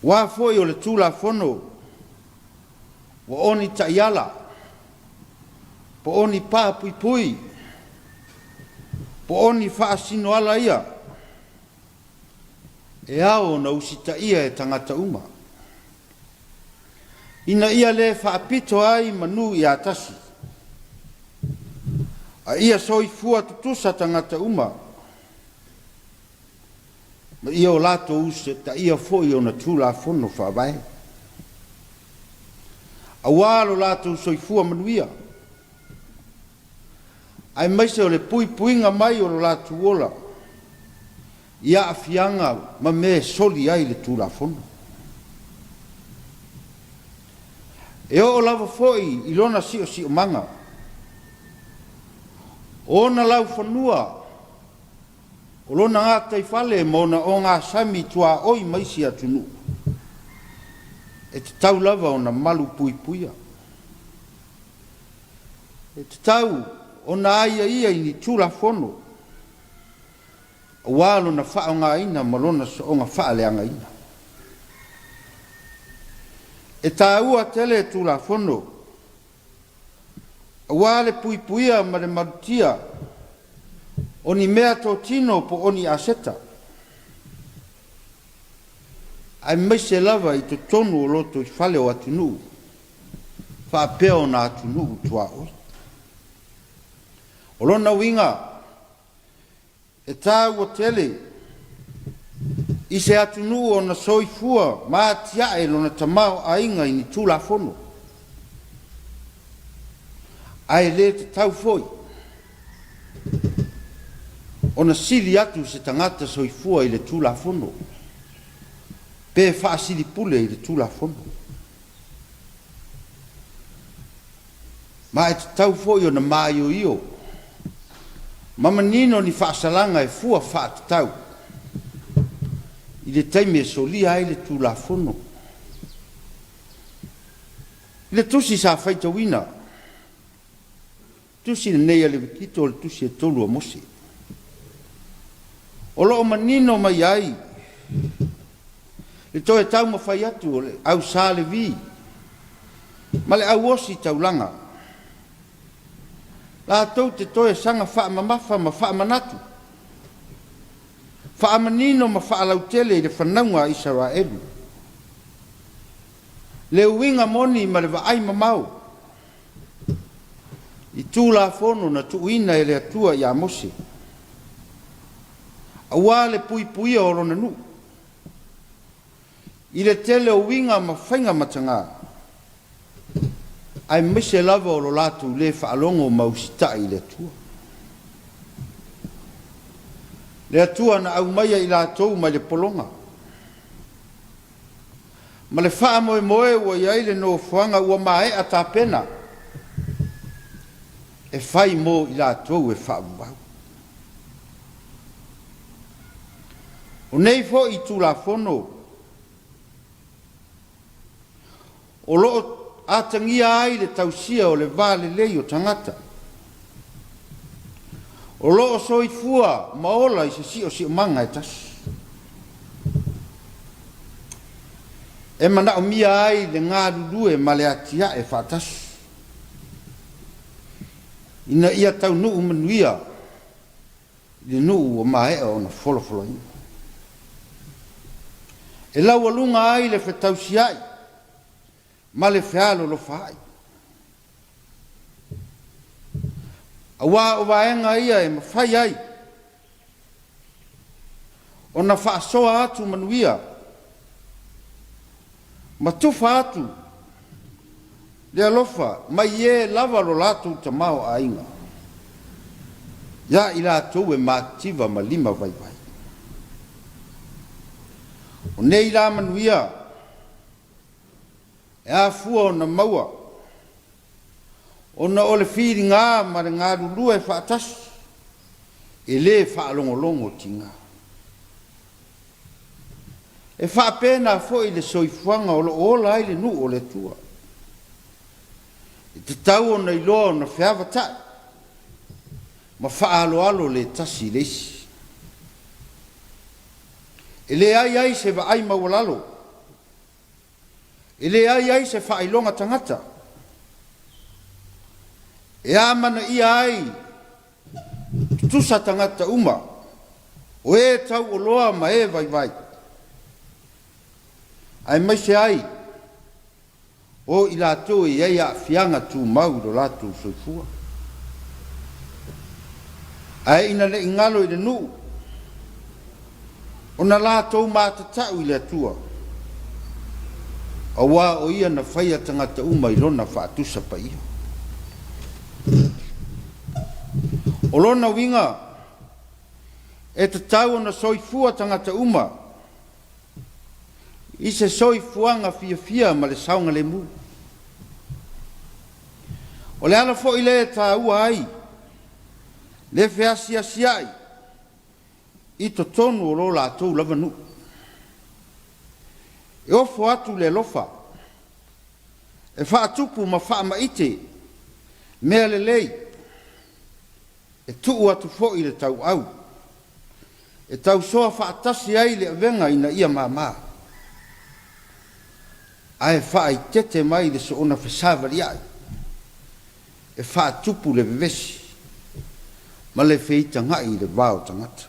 Aua foi o le Tulafono ua o ni taiala, po o ni pā puipui, po o ni faasinoala ia e ao ona usitaia e tagata uma, ina ia le faapito ai manu ia tasi, a ia soifua tutusa tagata uma, ma ia o latou usitaia foi ona Tulafono Faavae, aua lo latou soifua manuia, aemaise o le puipuiga mai o lo latou ola i aafiaga ma mea e soli ai le Tulafono. E oo lava foi i lona siosiomaga, o ona laufanua, o lona gataifale ma ona ogasami tuaoi ma isi atunuu, e tatau lava ona malupuipuia. E tatau ona aiaia i ni Tulafono aua lona faaaogaina ma lona soona faaleagaina. E taua tele Tulafono aua le puipuia ma le malutia o ni meatotino po o ni aseta, aemaise lava i totonu o lotoifale o atunuu faapea ona atunuu tuaoi. O lona uiga, e taua tele i se atunuu ona soifua ma atiae lona tamaoaiga i ni Tulafono, ae le tatau foi ona sili atu se tagata soifua i le Tulafono pe faasilipule i le Tulafono. Ma e tatau foi ona maioio ma manino ni faasalaga e fua faatatau i le taimi e solia ai le Tulafono. I le tusi sa faitauina, tusi lenei a Levitito o le tusi e 3 a Mose, o lo o manino mai ai le toe taumafai atu o le au Sa Levi ma le au ositaulaga, latou te toe saga faamamafa ma faamanatu, faamanino ma faalautele i le fanauga a Isaraelu, le uiga moni ma le vaai mamao i Tulafono na tuuina e le Atua ia Mose, aua le puipuia o lona nuu i le tele o uiga ma faiga mataga, aemaise lava o lo latou lē faalogo ma usitai i le Atua. Le Atua na aumaia i latou mai le pologa, ma le faamoemoe ua i ai le nofoaga ua maea tapena e fai mo i latou e faavavau. O nei foi Tulafono o lo o atagia ai le tausia o le va lelei o tagata, o lo o soifua ma ola i se siosiomaga e tasi, e manaomia ai le galulue ma le atiae faatasi ina ia taunuu manuia i le nuu ua maea ona folafolaina. E laualuga ai le fetausiai ma le fealolofaai. Aua o vaega ia e mafai ai ona faasoa atu manuia ma tufa atu le alofa mai e lava lo latou tamaoaiga ia i latou e mativa ma lima vaivai. O nei la manuia e afua ona maua ona o le filiga ma le galulue faatasi e le faalogologo tiga. E faapena foi le soifuaga o lo o ola ai le nuu o le Atua. E tatau ona iloa ona feavata'i ma faaaloalo le tasi i le isi. E leai ai se vaai maualalo, e leai ai se faailoga tagata, e amanaia ai tutusa tagata uma, o e tauoloa ma e vaivai, aemaise ai o i latou e i ai aafiaga tumau i lo latou soifua. Ae ina ne i galo i le nuu, ona latou matatau i le Atua, auā o Ia na faia tagata uma i Lona faatusa paia. O lona uiga, e tatau ona soifua tagata uma i se soifuaga fiafia ma le saogalemu. O le ala foi lea e taua ai le feasiasia'i i totonu o lo latou lava nuu. E ofo atu le alofa e faatupu ma faamaite mea lelei, e tuu atu foi le tauau e tausoa faatasi ai le avega ina ia mama, ae faaitete mai le soona fesavalia'i e faatupu le vevesi ma le feitaga'i i le va o tagata.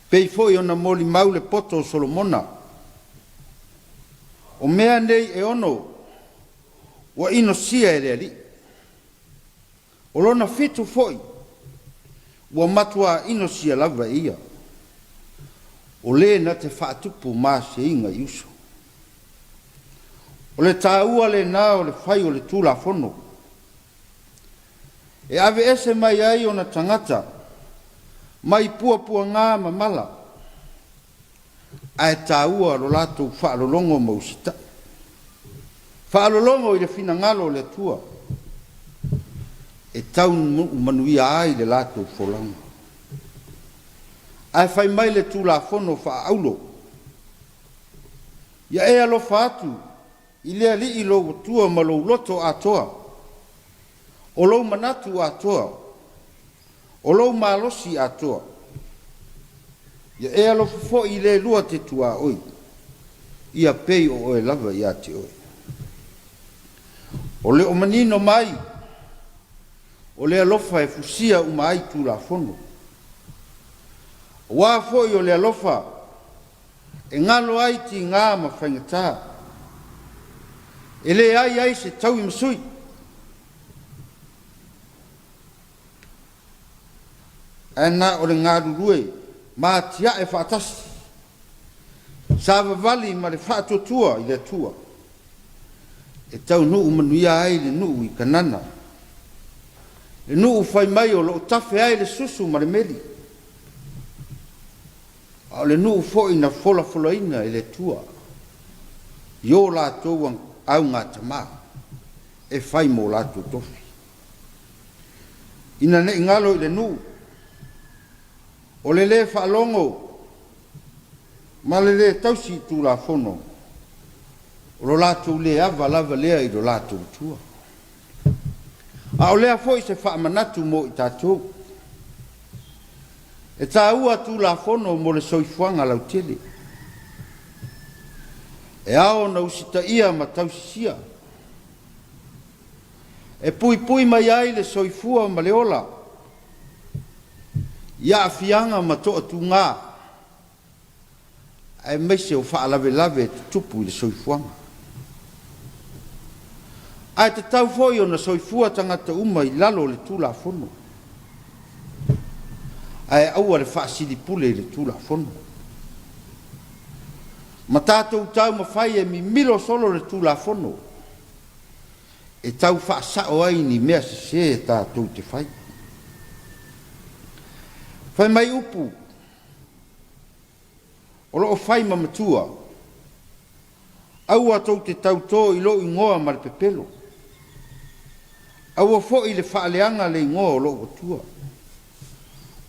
Pei foi ona molimau le poto o Solomona, O mea nei e ono ua inosia e le Alii. O lona fitu foi ua matuā inosia lava e ia, o le na te faatupu maseiga i uso. O le taua lena o le fai o le Tulafono, e aveese mai ai ona tagata mai puapuagā ma mala, ae taua lo latou faalologo ma usitai. Faalologo i le finagalo o le Atua e taunuu manuia ai le latou folauga. Ae fai mai le Tulafono faaauro, Ia e alofa atu i le Alii lou Atua ma lou loto atoa, o lou manatu atoa, o lou malosi atoa. Ia e alofa foi i le lua te tuaoi, ia pei o oe lava ia te oe. O le o manino mai o le alofa e fusia uma ai Tulafono. Aua foi o le alofa e galo ai tigā ma faigata, e leai ai se taui ma sui. Ae na o le galulue ma atiae faatasi, savavali ma le faatuatua i le Atua, e taunuu manuia ai le nuu i Kanana, le nuu fai mai o lo o tafe ai le susu ma le meli, a o le nuu foi na folafolaina e le Atua i o latou augatama e fai mo latou tofi. Ina ne i galo i le nuu, o le lē faalogo ma le lē tausi i Tulafono, o lo latou lē ava lava lea i lo latou Atua. A o lea foi se faamanatu mo i tatou. E taua Tulafono mo le soifuaga lautele. E ao ona usitaia ma tausisia. E puipui mai ai le soifua ma le ola i aafiaga ma toatuga aemaise o faalavelave e tutupu i le soifuaga. Ae tatau foi ona soifua tagata uma i lalo o le Tulafono, ae aua le faasilipule i le Tulafono. Ma tatou taumafai e mimilo solo le Tulafono e tau faasao ai ni mea sese tatou te fai. Fai mai upu o lo o fai ma matua, Aua tou te tautō i lou igoa ma le pepelo. Aua foi le faaleaga le igoa o lou Atua.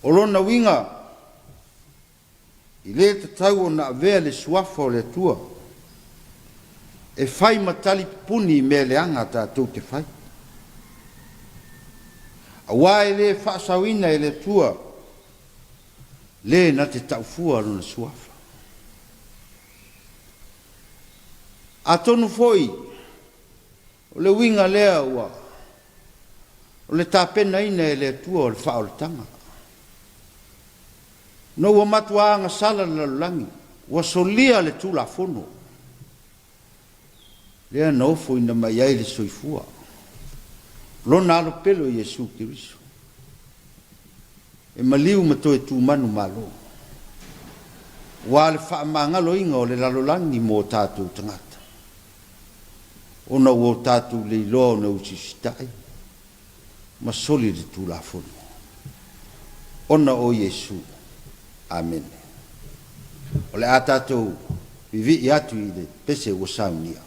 O lona uiga, E le tatau ona avea le Suafa o le Atua e fai ma tali pupuni i mea leaga tatou te fai. Auā e le faasaoina e le Atua le na te taufua Lona Suafa. Atonu foi o le uiga lea ua o le tapenaina e le Atua o le faaolataga. Ona ua matuā agasala le lalolagi, ua solia le Tulafono lea na ofoina mai ai le soifua, Lona Alo pele o Iesu Keriso, e maliu ma toe tumanu malo, aua le faamagaloina o le lalolagi mo o tatou tagata, ona ua o tatou le iloa ona usiusitai ma soli le Tulafono, ona o Iesu. Amene. O le a tatou vivii atu i le pese ua saunia.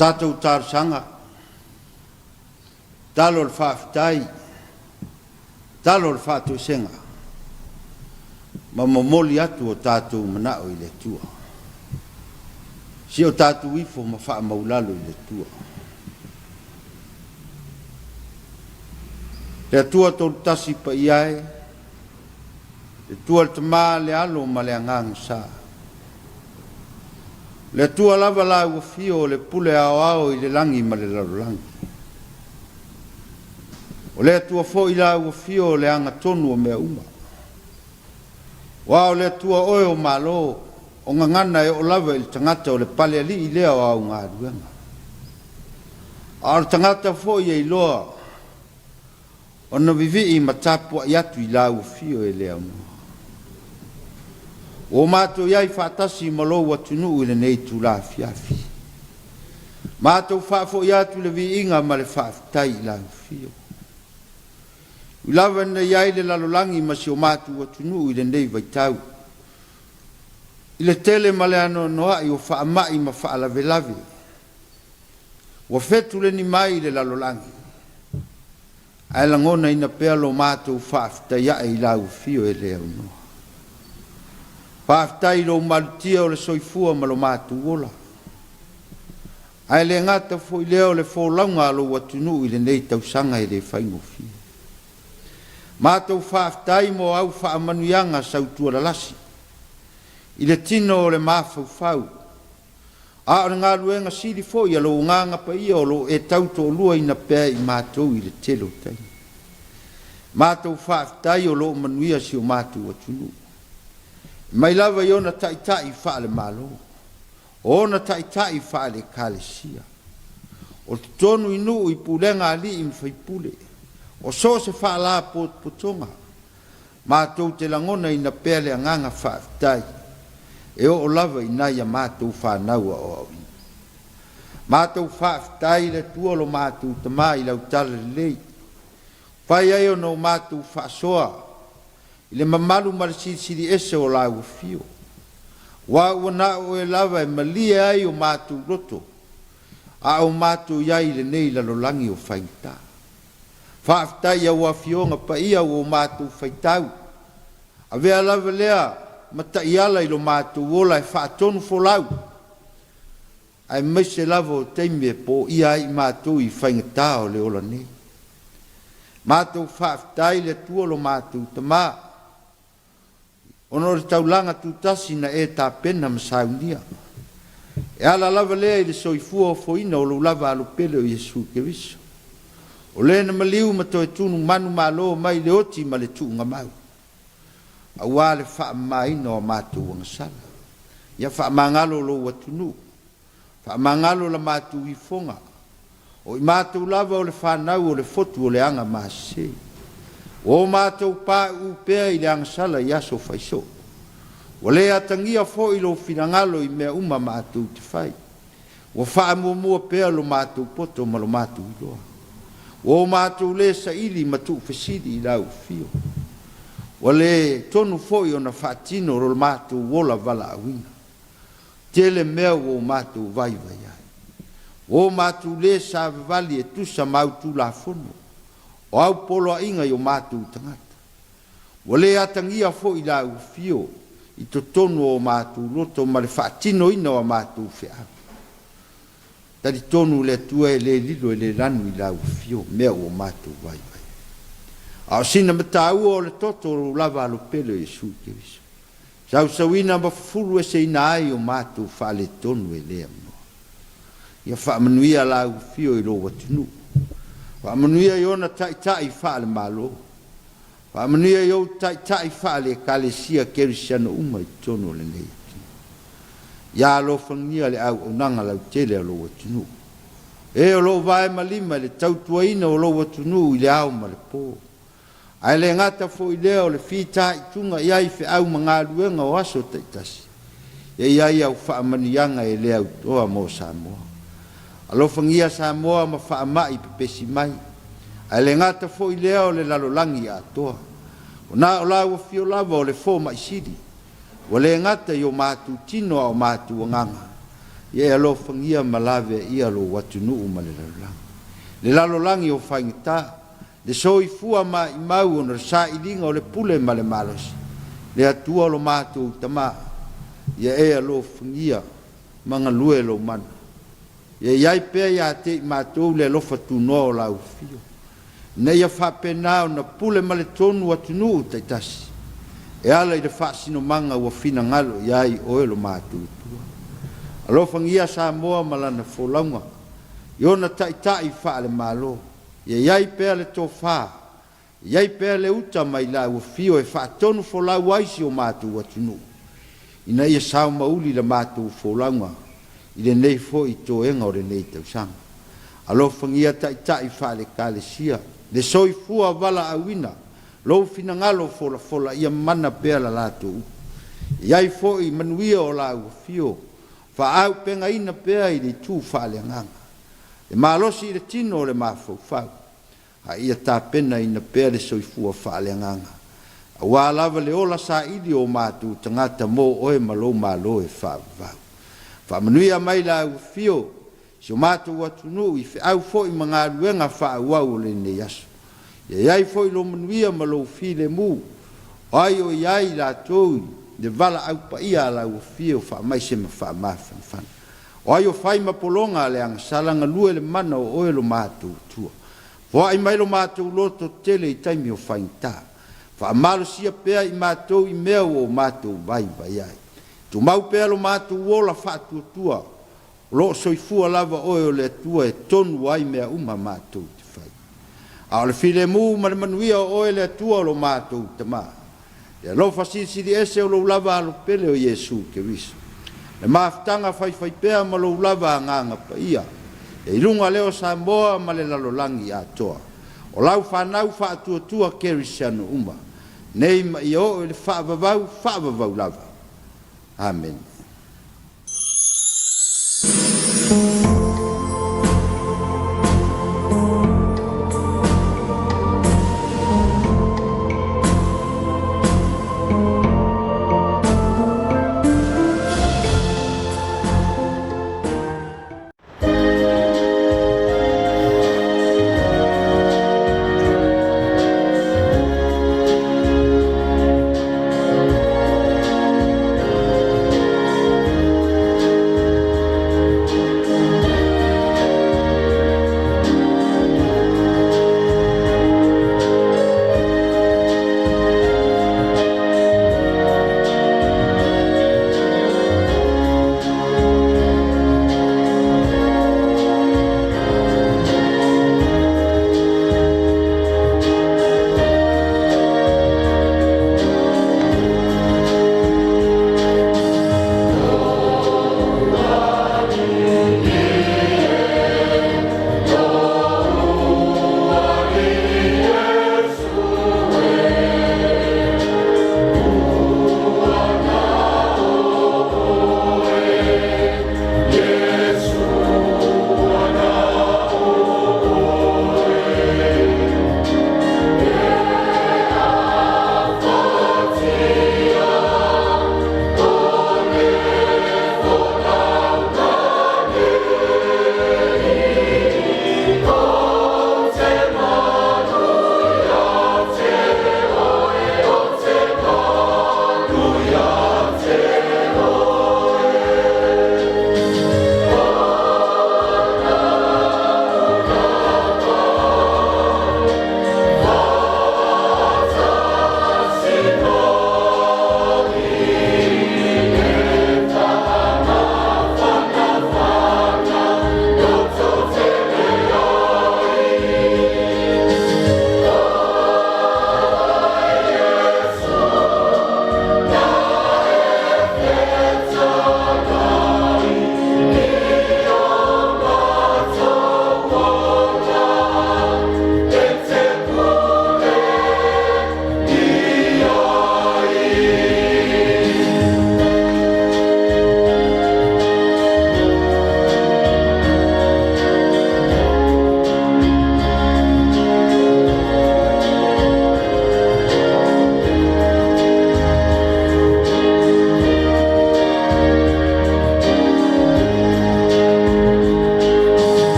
tatou talosaga, talo o le faafetai, talo o le faatoesega, ma momoli atu o tatou manao i le Atua. Si o tatou ifo ma faamaulalo i le Atua. Le Atua Tolutasi paia e, le Atua le Tama, le Alo ma le Agaga Sa. Le Atua lava la ua fio o le pule aoao i le lagi ma le lalolagi. O le Atua foi la ua fio o le agatonu o mea uma. Aua o le Atua oe o Malo, o gagana e oo lava i le tagata o le palealii lea o au galuega. A o le tagata foi e iloa ona vivii ma tapuai atu i lau afio e le aunoa. Ua o matou i ai faatasi ma lou atunuu i lenei itula afiafi. Matou faafoi atu le viiga ma le faafetai i lau afio. Ui lava ina i ai le lalolagi ma si o matou atunuu i lenei vaitau, i le tele ma le anoanoai o faamai ma faalavelave, ua fetuleni mai i le lalolagi, ae lagonaina pea lo matou faafetai ae i lau afio e le aunoa. Faafetai i lou malutia o le soifua ma lo matou ola, ae le gata foi lea o le folauga a lou atunuu i lenei tausaga e le faigofie. Matou faafetai mo au faamanuiaga sautualalasi i le tino o le mafaufau, a o le galuega sili foi a lou Agaga Paia o lo o e tau toaluaina pea i matou i le tele o taimi. Matou faafetai o lo o manuia si o matou atunuu, e mai lava i ona taitai faale-Malo, o ona taitai faale-Ekalesia, o totonu i nuu i pulega a alii ma faipule, o so o se faalapotopotoga, matou te lagonaina pea le agaga faafetai e oo lava i nai a matou fanau aoaoina. Matou faafetai i le Atua lo matou Tama i lau talalelei, fai ai ona o matou faasoa i le mamalu ma le silisili ese o lau afio, aua ua na o oe lava e malie ai o matou loto, a o matou i ai i lenei lalolagi o faigata. Faafetai i au afioga paia ua o matou faitau, avea lava lea ma taiala i lo matou ola e faatonu folau, aemaise lava o taimi e poia ai i matou i faigata o le ola nei. Matou faafetai i le Atua lo matou Tama, ona o le taulaga tutasi na e tapena ma saunia. E ala lava lea i le soifua ofoina o lou lava alo pele o Iesu Keriso, o le na maliu ma toe tunu manumalo mai le oti ma le tuugamau, aua le faamamaina o a matou agasala. Ia faamagalo lou atunuu, faamagalo la matou ifoga, o i matou lava o le fanau o le fotu o le aga masese. Ua o matou pauu pea i le agasala i aso faisoo. Ua le atagia foi lou finagalo i mea uma matou te fai. Ua faamuamua pea lo matou poto ma lo matou iloa. Ua o matou le saili ma tuufesili i lau afio. Ua le tonu foi ona faatino lo matou ola valaauina. Tele mea ua o matou vaivai ai. Ua o matou le savavali e tusa ma au tulafono, o au poloaiga i o matou tagata. Ua le atagia foi lau afio i totonu o o matou loto ma le faatinoina o a matou feau. Talitonu le Atua e le lilo e le lanu i lau afio mea ua o matou vaivai ai. A o sina mataua o le toto o lou lava alo pele o Iesu Keriso, sausauina ma fufulu eseina ai o matou faaletonu e le aunoa. Ia faamanuia lau afio i lou atunuu. Faamanuia i ona taitai faale-Malo. Faamanuia i ou taitai faale-Ekalesia Kerisiano uma i totonu o lenei atunuu. Ia alofagia le auaunaga lautele a lou atunuu, e o lo o vae ma lima i le tautuaina o lou atunuu i le ao ma le po. Ae le gata foi lea o le fitaituga i ai feau ma galuega o aso taitasi, ia i ai au faamanuiaga e le autoa mo Samoa. Alofagia Samoa ma faamai pepesi mai, ae le gata foi lea o le lalolagi atoa. Ua na o lau afio lava o le fomai sili, ua le gata i o matou tino a o matou agaga. Ia e alofagia ma laveaia lou atunuu ma le lalolagi. Le lalolagi o faigata, le soifua maimau ona o le sailiga o le pule ma le malosi. Le Atua lo matou Tama, ia e alofagia ma galue lou mana. Ia i ai pea ia te i matou le alofa tunoa o lau afio, ina ia faapena ona pule ma le tonu atunuu taitasi, e ala i le faasinomaga ua finagalo i ai oe lo matou Atua. Alofagia Samoa ma lana folauga i ona taitai faale-Malo, ia i ai pea le tofa, ia i ai pea le uta mai lau afio e faatonufolau ai si o matou atunuu, ina ia sao mauli la matou folauga i lenei foi toega o lenei tausaga. Alofagia taitai faale-Ekalesia, le soifua valaauina, lou finagalo folafola ia mana pea la latou upu. Ia i ai foi manuia o lau afio, faaaupegaina pea i le itu faaleagaga, le malosi i le tino o le mafaufau, a ia tapenaina pea le soifua faaleagaga, aua lava le ola saili o matou tagata mo oe ma lou Malo e faavavau. Faamanuia mai lau afio si o matou atunuu i feau foi ma galuega faaauau o lenei aso. Ia i ai foi lou manuia ma lou filemu, o ai o i ai i latou i le valaau paia a lau afio faamaise ma faamafanafana. O ai o fai ma pologa a le agasala galue le mana o oe lo matou Atua. Foai mai lo matou loto tele i taimi o faigata. Faamalosia pea i matou i mea ua o matou vaivai ai. Tumau pea lo matou ola faatuatua, o lo o soifua lava oe o le Atua e tonu ai mea uma matou te fai. A o le filemu ma le manuia o oe le Atua o lo matou Tama, le alofa silisili ese o lou lava Alo pele o Iesu Keriso, le mafutaga faifaipea ma lou lava Agaga Paia, e i luga lea o Samoa ma le lalolagi atoa, o lau fanau faatuatua Kerisiano uma, nei ma ia oo i le faavavau faavavau lava. Amene.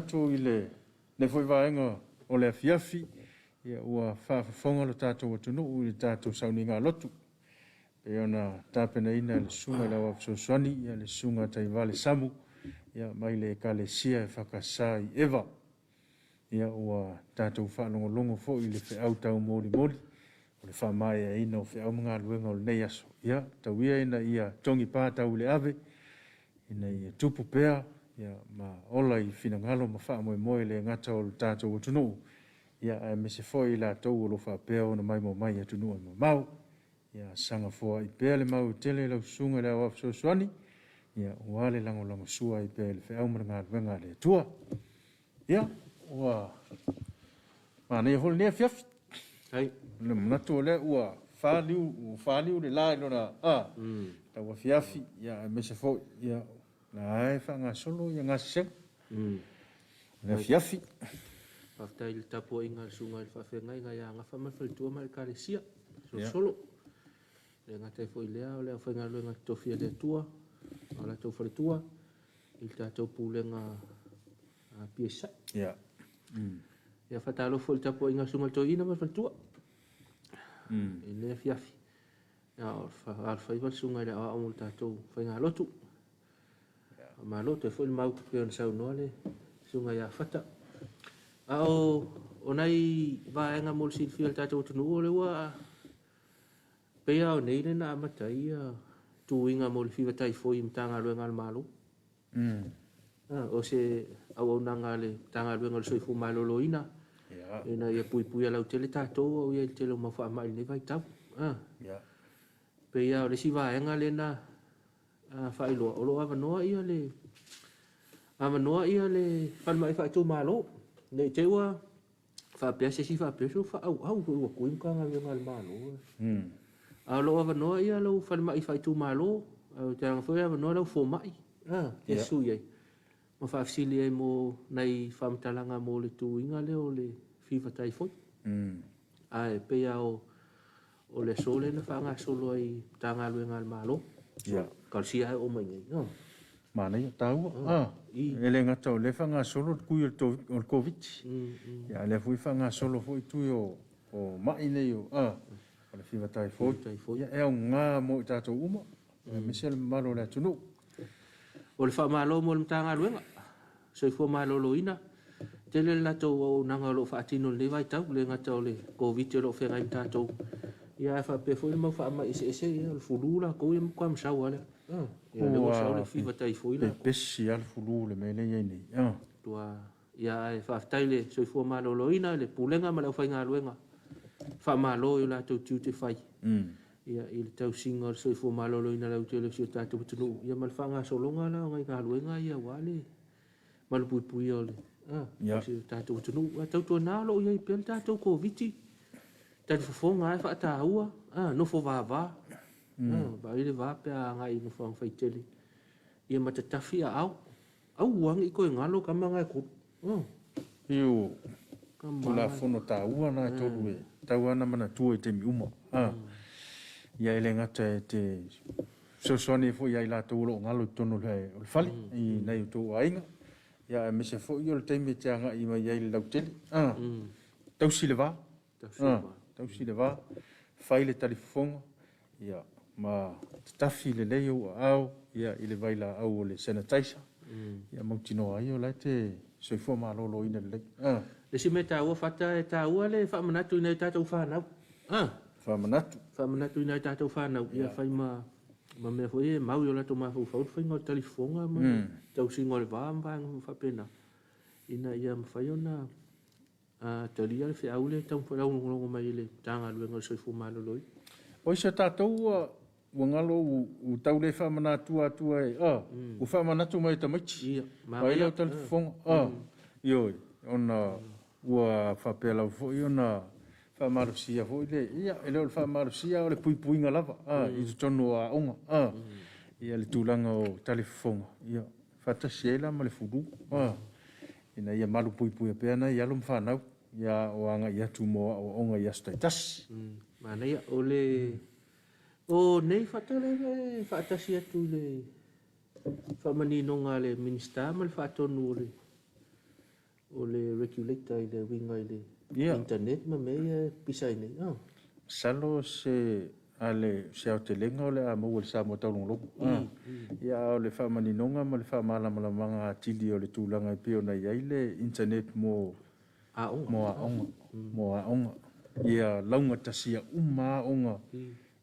manatu i lenei foi vaega o le afiafi, ia, ua faafofoga lo tatou atunuu i le tatou sauniga lotu e pei ona tapenaina e le Susuga i le Aoao Fesoasoani, ia, le Susuga Taivale Samu, ia, mai le Ekalesia EFKS i Eva. Ia, ua tatou faalogologo foi i le feau taumolimoli o le faamaeaina o feau ma galuega o lenei aso. Ia, tau ia ina ia togipa tau i le ave, ina ia tupu pea, ia, ma ola i finagalo ma faamoemoe le gata o le tatou atunuu, ia, aemaise foi i latou o lo o faapea ona maimoa mai i atunuu e mamao. Ia saga foai pea le mau tele i lau Susuga i le Aoao Fesoasoani, ia, aua le lagolagosua ai pea i le feau ma le galuega a le Atua. Ia, ua manaia foi lenei afiafi. Ai. Le manatu o lea ua faliu le la i lona tau afiafi, ia, aemaise foi, ia, la e faagasolo ia gasesega le afiafi. Faafetai i le tapuaiga a le susuga i le faafeagaiga ia Gafa ma le faletua ma le Ekalesia Solosolo. Le gata ai foi lea o le aufaigaluega totofi a le Atua ma latou faletua i le tatou pulega Apia Sasae. Ia, faatalofa foi i le tapuaiga a le susuga i le Toeaina ma le faletua i lenei afiafi. Ia, o alofaiva le susuga i le aoao mo le tatou faigalotu. Malo toe foi le mau pei ona saunoa le susuga ia Fata. A o nai vaega mo le silafia o le tatou atunuu, o lea ua pei lava o nei le na amata ai ia tuiga mo le fiva taifoi i Matagaluega a le Malo. O se auaunaga a le Matagaluega o le Soifua Maloloina ina ia puipuia lautele tatou o i ai i le tele o mau faamai i lenei vaitau. Pei lava o le isi vaega lea na faailoa, o lo o avanoa ia le falemai faaitumalo. Ne i te i ua faapea se isi faapea, se ua faaauau foi ua tui Matagaluega a le Malo. A o lo o avanoa ia lau falemai faaitumalo, ou te iloa foi e avanoa lau fomai e sui ai ma faafesili ai mo nai faamatalaga mo le tuiga lea o le fiva taifoi. Ae pei lava o le aso lea na faagasolo ai i Matagaluega a le Malo. Talosia ae oo mai nei. Manaia, taua. E le gata o lea faagasolo le tui o le Koviti. Ia, a lea foi faagasolo foi tui o mai nei o le fiva taifoi. Ia, e aoga mo i tatou uma, aemaise le mamalu o le atunuu. O le faamalo mo le Matagaluega Soifua Maloloina, tele le latou auaunaga o lo o faatino i lenei vaitau, le gata o le Koviti o lo o feagai ma tatou, ia ae faapea foi le mau faamai eseese, ia o le fulu latou ia matua masau lava lea. Ia lea ua sau le fiva taifoi latou. Pepesi lava le fulu le mea lea e i ai nei. Tua, ia ae faafetai i le Soifua Maloloina, le Pulega ma le aufaigaluega, faamalo i o latou tiute fai ia i le tausiga o le soifua maloloina lautele o si o tatou atunuu, ia ma le faagasologa la o nai galuega ia aua le malupuipuia o le si o tatou atunuu. Ae tautuana o lo o i ai pea le tatou Koviti, talifofoga lava e faataua, nofo vava, vaai le va pe a agai i nofoaga faitele, ia ma tatafi aao. Aua ne i toe galo tama na e tolu. Io, Tulafono taua na e tolu e tau ana manatua i taimi uma. Ia e le gata e te fesoasoani foi ia i latou o lo o galo i totonu o le fale, i nai o outou aiga. Ia aemaise foi o le taimi e te agai mai ai i le lautele. Tausi le va. Tausi le va, fai le talifofoga, ia, ma tatafi lelei ou aao, ia, i le vailaau o le sanitizer. Ia mautinoa ai o la e te soifua maloloina lelei. Le isi mea taua Fata, e taua le faamanatu i nai o tatou fanau. Faamanatu. Faamanatu i nai o tatou fanau, ia fai ma mea foi e mau i o latou mafaufau le faiga o le talifofoga ma le tausiga o le va ma vaega faapena, ina ia mafai ona talia le feau lea e taumafai laugologologo mai i le Matagaluega o le Soifua Maloloina. O isi o tatou ua galo ua tau le faamanatua atu ai, ua faamanatu mai e tamaiti. Ai lau talifofoga, ioe, ona ua faapea lava foi ona faamalosia foi le, ia, e le o le faamalosia o le puipuiga lava i totonu o aoga, ia le tulaga o talifofoga, ia, faatasi ai la ma le fulu, ina ia malupuipuia pea nai alo ma fanau, ia o agai atu mo aoaoga i aso taitasi. Manaia, o le o nei Fata lea e faatasi atu i le faamaninoga a le Minisita ma le faatonu o le O le regulator i le uiga i le internet ma mea ia e pisa ai nei. Oh. Masalo se a le se aotelega o le a maua i le Samoa Taulogologo. Ia a o le faamaninoga ma le faamalamalamaga atili o le tulaga e pei ona i ai le internet mo aoga. Mo aoga, mo aoga. Ia laugatasia uma aoga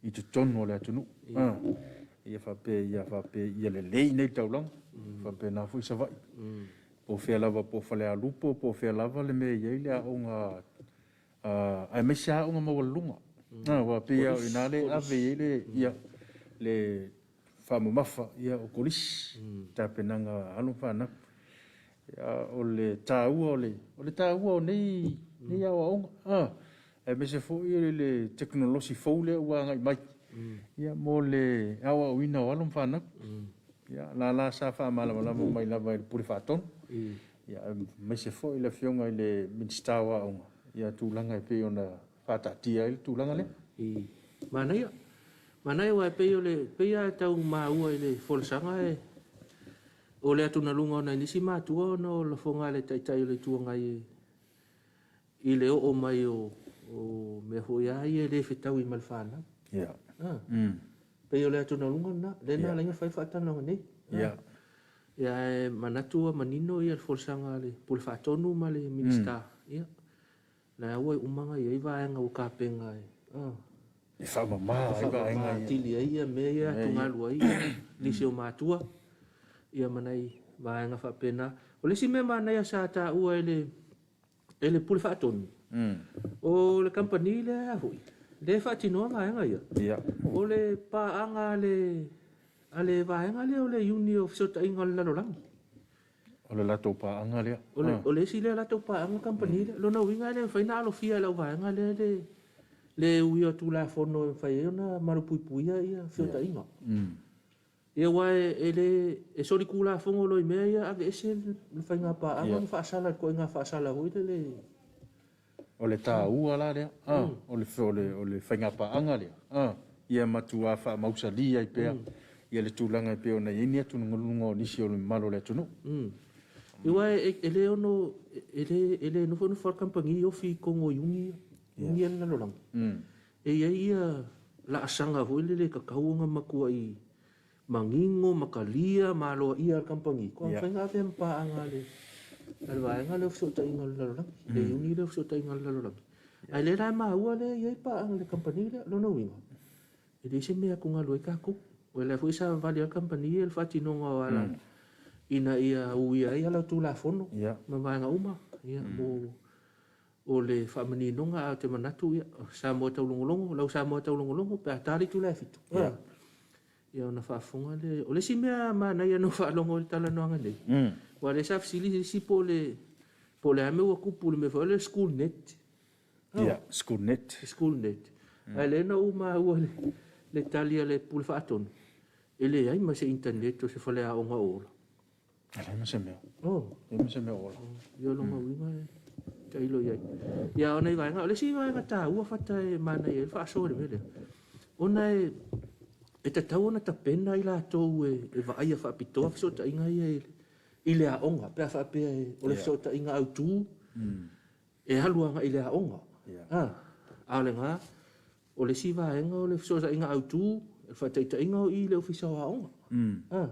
i totonu o le atunuu. Ia faapea ia faapea ia lelei nei taulaga, faapena foi Savaii. Po o fea lava, po o Falealupo, po o fea lava le mea e i ai le aoga, aemaise lava aoga maualuluga. Aua e pei lava o i ina lea e ave i ai le, ia, le faamamafa ia, o kolisi, tapenaga a alo ma fanau. Ia, o le taua o le, o le taua o nei, nei aoaoga, aemaise foi o le tekonolosi fou lea ua agai mai, ia, mo le aoaoina o alo ma fanau. Ia, la la sa faamalamalama mai lava e le Pule Faatonu, ia, aemaise foi le Afioga i le Minisita o Aoga, ia, tulaga e pei ona faataatia ai le tulaga lea. I. Manaia. Manaia aua e pei o le, pei lava e tau maua i le folasaga e, o le atugaluga o nai nisi matua ona o lafoga a le Taitai o le Itu Agai e, i le oo mai o, o mea foi lava ia e le fetaui ma le fanau. Ia. Ah. Pei o le atugaluga lena, lea na ala ai ona fai le faatalanoaga nei. Ia. Ia ae manatu ua manino ia le folasaga a le Pule Faatonu ma le Minisita. Ia. La ua uma ona i ai vaega ua tapena e, ah. E faamama ai vaega ia. E faamama atili ai ia mea ia e atugalu ai nisi o matua ia ma nai vaega faapena. O le isi mea manaia sa taua e le e le Pule Faatonu, o le kamupani lea foi, lea e faatinoa vaega ia. Ia. O le paaga a le, a le vaega lea o le Iuni o Fesootaiga o le Lalolagi. O le latou paaga lea. O le, o le isi lea latou paaga kamupani lea. Lona uiga e le mafai ona alofia e lau vaega lea le, le uia o Tulafono e mafai ai ona malupuipuia ia fesootaiga. Ia aua e le, e solitulafono loa i mea ia aveese le faiga paaga ma faasala i le ituaiga faasala foi lele. O le taua la lea, o le, o le faiga paaga lea, ia matua faamausali ai pea ia le tulaga e pei ona i ai ni atugaluga o nisi o le mamalu o le atunuu. Aua e le ono, e le, e le nofo nofo lava le kamupani ofi i totonu o iuni ia, iuni ia a le lalolagi. E i ai ia laasaga foi lele e tatau ona matuai manino ma talia ma aloaia e le kamupani, kua mafai ona ave ma paaga a le vaega lea o fesootaiga o le lalolagi, le iuni lea o fesootaiga o le lalolagi. Ae lea la e maua lea e i ai paaga a le kamupani lea. O lona uiga, e leai se mea e atugalu ai tatou. O lea foi sa vavale ai le kamupani ia i le faatinoga o ala ina ia uia ai ala o Tulafono ma vaega uma mo O le faamaninoga ae ou te manatu ia, Samoa taulogologo, lau Samoa taulogologo pe a ta le itula e fitu, ia, ia ona faafofoga lea. O le isi mea manaia na ou faalogo i le talanoaga nei, aua o lea sa fesili le isi po o le, po o le a le mea ua tupu i le mea foi lea o le school net. Ia, school net. School net. Ae lea na ou maua le tali a le Pule Faatonu, e leai ma se internet o se faleaoga o ola. E leai ma se mea. Oh. E leai ma se mea o ola. Ia o lona uiga e tailo i ai. Ia o nai vaega, o le isi vaega taua fata e manaia ai le faasoa i le mea lea, ona e e tatau ona tapena i latou e e vaaia faapitoa fesootaiga ia i le aoga pe a faapea o le fesootaiga autu e alu agai i le aoga. A, a o lena, o le isi vaega o le fesootaiga autu, o le faataitaiga o i i le Ofisa o Aoga. A.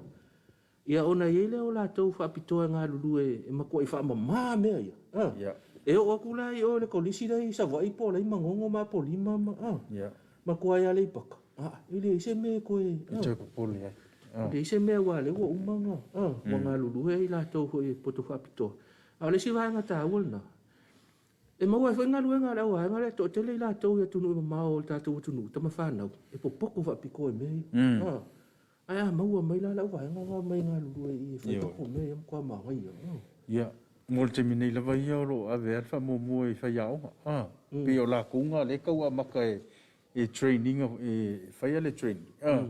Ia ona i ai lea o latou faapitoa e galulue e matuai faamama mea ia. A. Ia. E oo atu la i o i le kolisi la i Savaii po o Laimagogo ma Apolima ma a. Ia. Ma tua i Aleipata. A, e leai se mea e toe a. E toe popole ai. A. E leai se mea aua o lea ua uma ona a, ua galulue ai latou foi e poto faapitoa. A o le isi vaega taua lena, e maua ai foi galuega a le auvaega lea, e toatele i latou i atunuu e mamao o le tatou atunuu, tamafanau, e popoto faapitoa i mea ia. A. Ae a maua mai la lau vaega na omai e galulue i i e fai tatou mea ia matua manaia. Ia, mo le taimi nei lava ia o lo o ave lava le faamuamua i faiaoga. A, pei o latou na lea e tau amata e e train ina e faia le training a,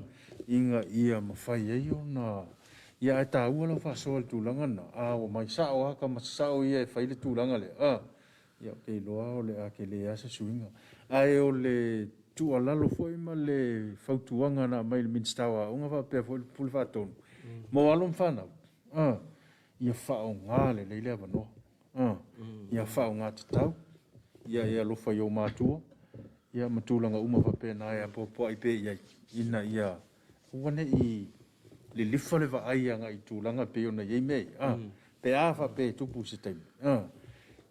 ina ia mafai ai ona ia ae taua lau faasoa i le tulaga lena. A ua mai sao lava tama sasao ia e fai le tulaga lea, a, Ia, ou te iloa o le a tele lava se suiga. Ae o le tuualalo foi ma le fautuaga na aumai e le Minisita o Aoga faapea foi le Pule Faatonu, mo alo ma fanau, ia faaaoga lelei le avanoa. Ia faaaoga tatau, ia e alofa i ou matua, ia ma tulaga uma faapena e apoapoai pea i ai, ina ia aua ne i lilifa le vaai agai i tulaga e pei ona i ai mea ia, pe a faapea e tupu i se taimi,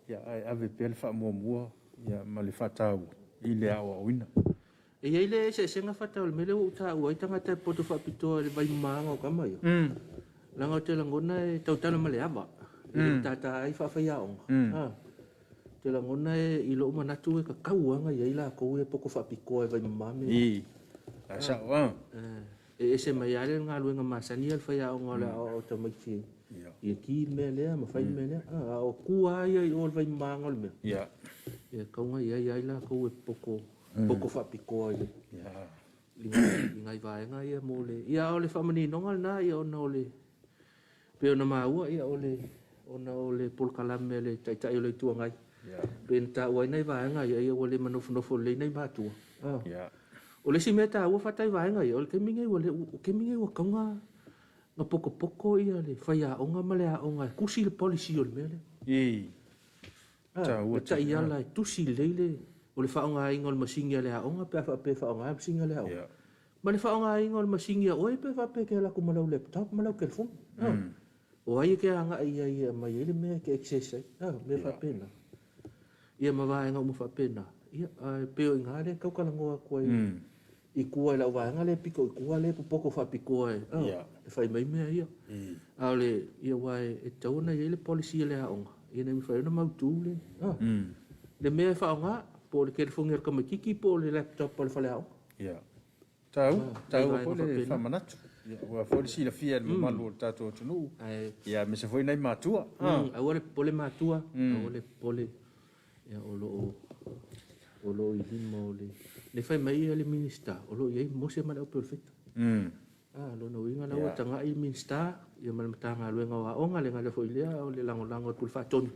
ia ae ave pea le faamuamua ma le faataua i le aoaoina. E i ai le eseesega fata o le mea lea ua ou taua ai tagata e poto faapitoa i le vaimamaina o tama ia, leaga ou te lagona e tautala ma le ava i le matata ai faafaiaoga. Ou te lagona i lou manatu e tatau lava ona i ai latou ia e poto faapitoa e vaimama mea ia. I, e sao lava. E ese mai lava le galuega masani a le faiaoga o le aoao o tamaiti ia ki le mea lea ma fai le mea lea, a o tua lava ia i o i le vaimamaina o le mea, ia e tatau ona i ai lava latou e poto faapitoa i nai vaega ia mo le... Ia a o le faamaninoga lena ona o le... pei ona maua o le ona o le polokalame a le Taitai o le Itu Agai pei ona taua ai nai vaega ia, ua le manofonofo lelei nai matua. O le isi mea taua fatai vaega ia, o le taimi nei ua tatau ona potopoto le faiaoga ma le aoga e tusi le policy o le mea lea. Taua Le taiala e tusi lelei le o le faaaogaina o le masini a le aoga pe a faapea e faaaoga le masini a le aoga. Ma le faaaogaina o le masini a oe pe a faapea e te alu atu ma lau laptop ma lau telefoni. O ai e te agai i ai e aumai ai le mea e te access ai. Mea faapena. Ia ma vaega uma faapena. Ia, ae pei o i ina lea e tau talanoa atu ai i tua i lau vaega lea e pito i tua lea e popoto faapitoa e fai mai mea ia. A o le, ia aua e tatau ona i ai le policy a le aoga ina ia mafai ona mautu le, le mea e faaaoga, po o le telefoni a le tamaitiiti po o le laptop a le faleaoga. Ia. Taua, taua foi le faamanatu. Ia, aua foi le silafia e le mamalu o le tatou atunuu, ia aemaise foi nai matua. Aua le popole matua, aua le popole, ia o lo o o lo o i lima o le... Le fai mai le Minisita, o lo o i ai Mose ma le Aupeolofeta. Ah, lona uiga la ua tagai le Minisita ia ma le Matagaluega o Aoga, le gata foi i lea o le lagolago a le Pule Faatonu,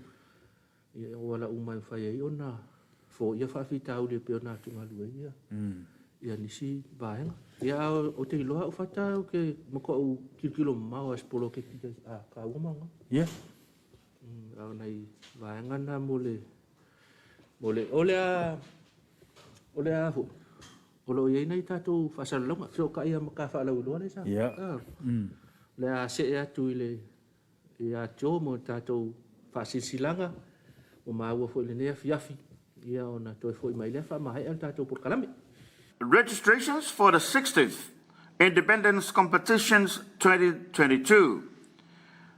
ia o auala uma e mafai ai ona foia faafitauli e pei ona atugalu ai ia, ia nisi vaega. Ia a ou te iloa au Fata ou te matua ou tilotilo mamao lava i se poloketi a taua ma aoga. Ia. A o nai vaega na mo le mo le o le a o le a foi o lo o i ai nai tatou faasalalauga fesootai lava ma ta faalauiloa lea sa. Ia. O le a see atu i le ia Joe mo le tatou faasilasilaga ua maua foi i lenei afiafi ia ona toe foi mai lea faamaea le tatou polokalame. Registrations for the 60th Independence Competitions 2022.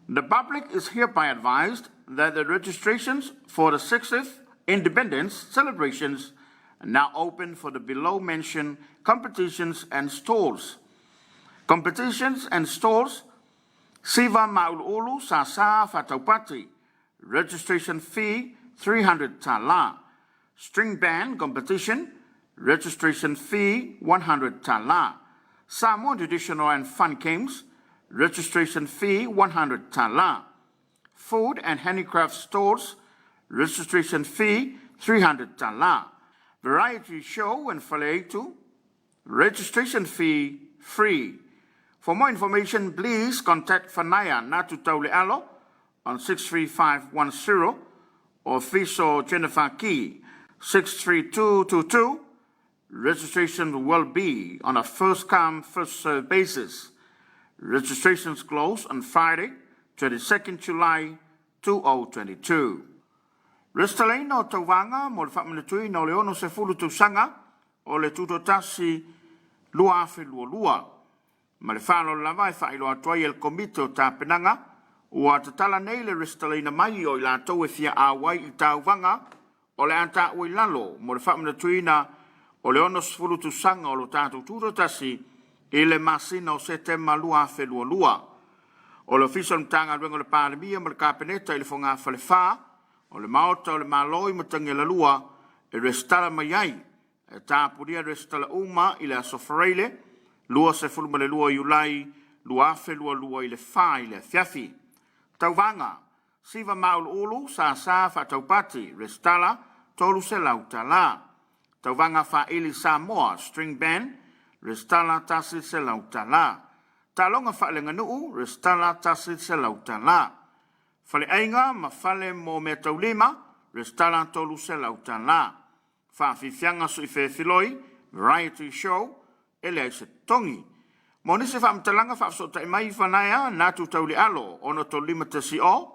The public is hereby advised that the registrations for the 60th Independence celebrations are now open for the below mentioned competitions and stalls. Competitions and stalls Siva Ma'ulu'ulu Sasa Fataupati Registration fee 300 tala. String band competition registration fee 100 tala. Samoan traditional and fun games registration fee 100 tala. Food and handicraft stores registration fee 300 tala. Variety show and faleaitu registration fee free. For more information, please contact Fanaya Natu Taulealo on 63510 or Fiso Jennifer Key 63222. Registration will be on a first come, first served basis. Registrations close on Friday, 22nd July 2022. Resitalaina o tauvaga mo le faamanatuina o le 60 tausaga o le Tutoatasi 2022. Ma le faaaloalo lava e faailoa atu ai e le Komiti o Tapenaga ua tatala nei le resitalaina mai o i latou e fia auai i tauvaga o le a taua i lalo mo le faamanatuina o le 60 tausaga o lo tatou Tutoatasi i le masina o Setema 2022. O le Ofisa o le Matagaluega o le Palemia ma le Kapeneta i le Fogafale 4 o le Maota o le Malo i Matagialalua e resitala mai ai e tapunia resitala uma i le aso Faraile 22 Iulai 2022 i le 4 i le afiafi. Tauvaga, Siva Mauluulu, Sasa Faataupati, resitala $300. Tauvaga Faaili Samoa, String Band, resitala $100. Taaloga Faaleaganuu, resitala $100. Faleaiga ma fale mo meataulima. Resitala $300. Faafiafiaga Suifefiloi, Variety Show, e leai se totogi. Mo nisi faamatalaga faafesootai mai Fanaea Natu Taulialo 63510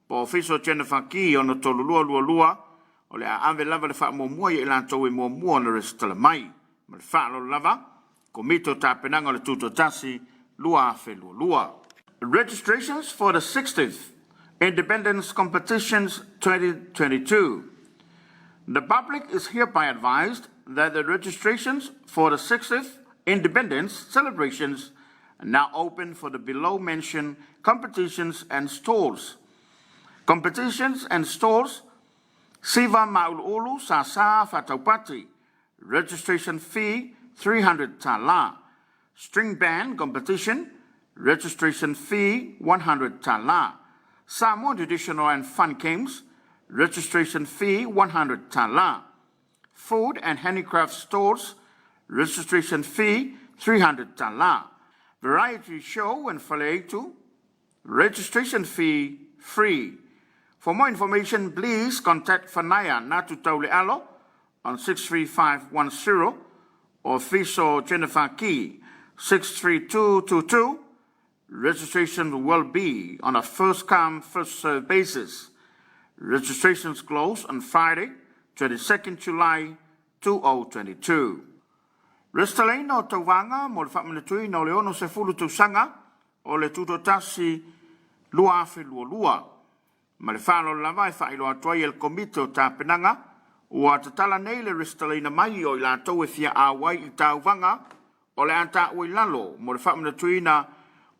po o Ofisa o Jennifer Ki 63222. O le a ave lava le faamuamua ia i latou e muamua ona resitala mai. Ma le faaaloalo lava, Komiti o Tapenaga o le Tutoatasi 2022. Registrations for the 60th Independence Competitions 2022. The public is hereby advised that the registrations for the 60th Independence celebrations are now open for the below mentioned competitions and stalls. Competitions and stalls: Siva Ma'ulu'ulu Sasa Fataupati, registration fee 300 tala. String band competition, registration fee 100 tala. Samoan traditional and fun games, registration fee 100 tala. Food and handicraft stores, registration fee 300 tala. Variety show and faleaitu, registration fee free. For more information, please contact Fanaya Natu Taulealo on 63510 or Fiso Jennifer Key 63222. Registration will be on a first come, first served basis. Registrations close on Friday, 22nd July 2022. Resitalaina o tauvaga mo le faamanatuina o le 60 tausaga o le Tutoatasi 2022. Ma le faaaloalo lava e faailoa atu ai e le Komiti o Tapenaga ua tatala nei le resitalaina mai o i latou e fia auai i tauvaga o le a taua i lalo mo le faamanatuina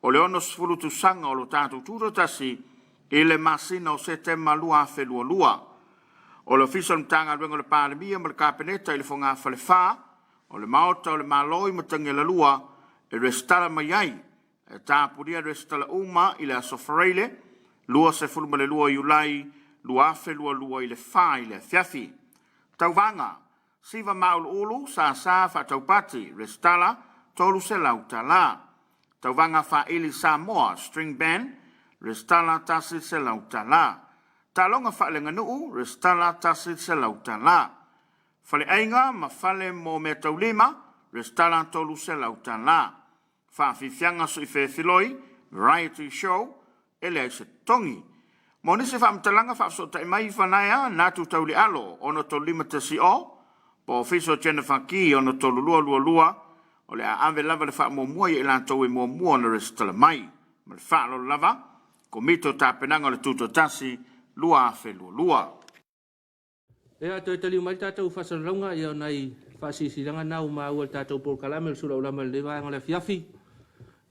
o le 60 tausaga o lo tatou Tutoatasi i le masina o Setema 2022. O le Ofisa o le Matagaluega o le Palemia ma le Kapeneta i le Fogafale 4 o le Maota o le Malo i Matagialalua e resitala mai ai. E tapunia resitala uma i le aso Faraile 22 Iulai 2022 i le 4 i le afiafi. Tauvaga: Siva Mauluulu Sasa Faataupati, resitala $300 tala. Tauvaga Faaili Samoa String Band, resitala $100 tala. Taaloga Faaleaganuu, resitala $100 tala. Faleaiga ma Fale mo Meataulima, resitala $300 tala. Faafiafiaga Suifefiloi, Variety Show, e leai se totogi. Mo nisi faamatalaga faafesootai mai Fanaea Natu Taulialo 63510 po o Ofisa o Jennifer Ki 63222. O le a ave lava le faamuamua ia i latou e muamua ona resitala mai. Ma le faaaloalo lava, Komiti o Tapenaga o le Tutoatasi 2022. Ia, toe taliu mai le tatou faasalalauga, ia o nai faasilasilaga na ua maua i le tatou polokalame o le sulaulama i lenei vaega o le afiafi.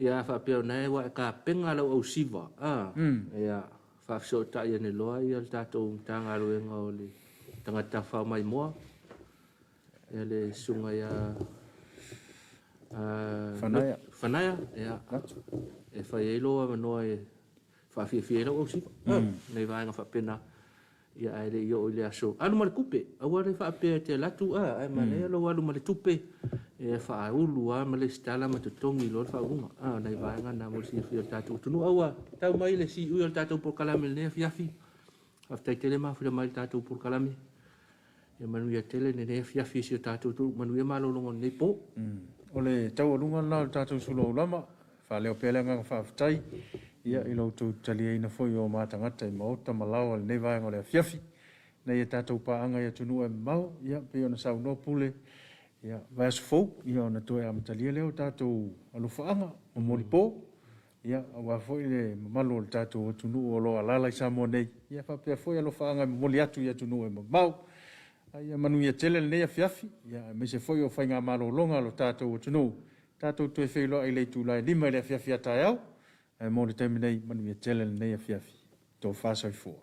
Ia, a faapea o na ua e tapena lau ausiva, a, ia, faafesootai ane loa ia le tatou Matagaluega o le Tagata Tafafao Maimoa, ia le susuga ia Fanaia. Fanaia, ia, e fai ai lou avanoa e faafiafia ai lau ausiva, nai vaega faapena. Ia, ae le i oo i le aso. Alu ma le tupe. Aua le faapea e te alu atu, a, ae manaia lou alu ma le tupe e faaulu lava ma lesitala ma totogi loa le faauuga. A, o nai vaega na mo le silafia o le tatou atunuu. A ua tau mai le siui o le tatou polokalame i lenei afiafi. Faafetai tele mafuila mai i le tatou polokalame. Ia manuia tele lenei afiafi i si o tatou atunuu. Manuia malologa o lenei po. O le taualuga lena o le tatou sulaulama. Faaleo pea le agaga faafetai ia i lo outou taliaina foi o ma tagata i maota ma laoa i lenei vaega o le afiafi, ina ia tatou paaga i atunuu e mamao, ia pei ona saunoa Pule, ia vaiaso fou ia ona toe amatalia lea o tatou alofaaga momoli po, ia aua foi le mamalu o le tatou atunuu o lo o alaala i Samoa nei, ia faapea foi alofaaga e momoli atu i atunuu e mamao. A ia manuia tele lenei afiafi, ia aemaise foi o faigamalologa a lo tatou atunuu. Tatou toe feiloai i le itula e 5 i le afiafi a taeao, ae mo le taimi nei, manuia tele lenei afiafi. Tofa soifua.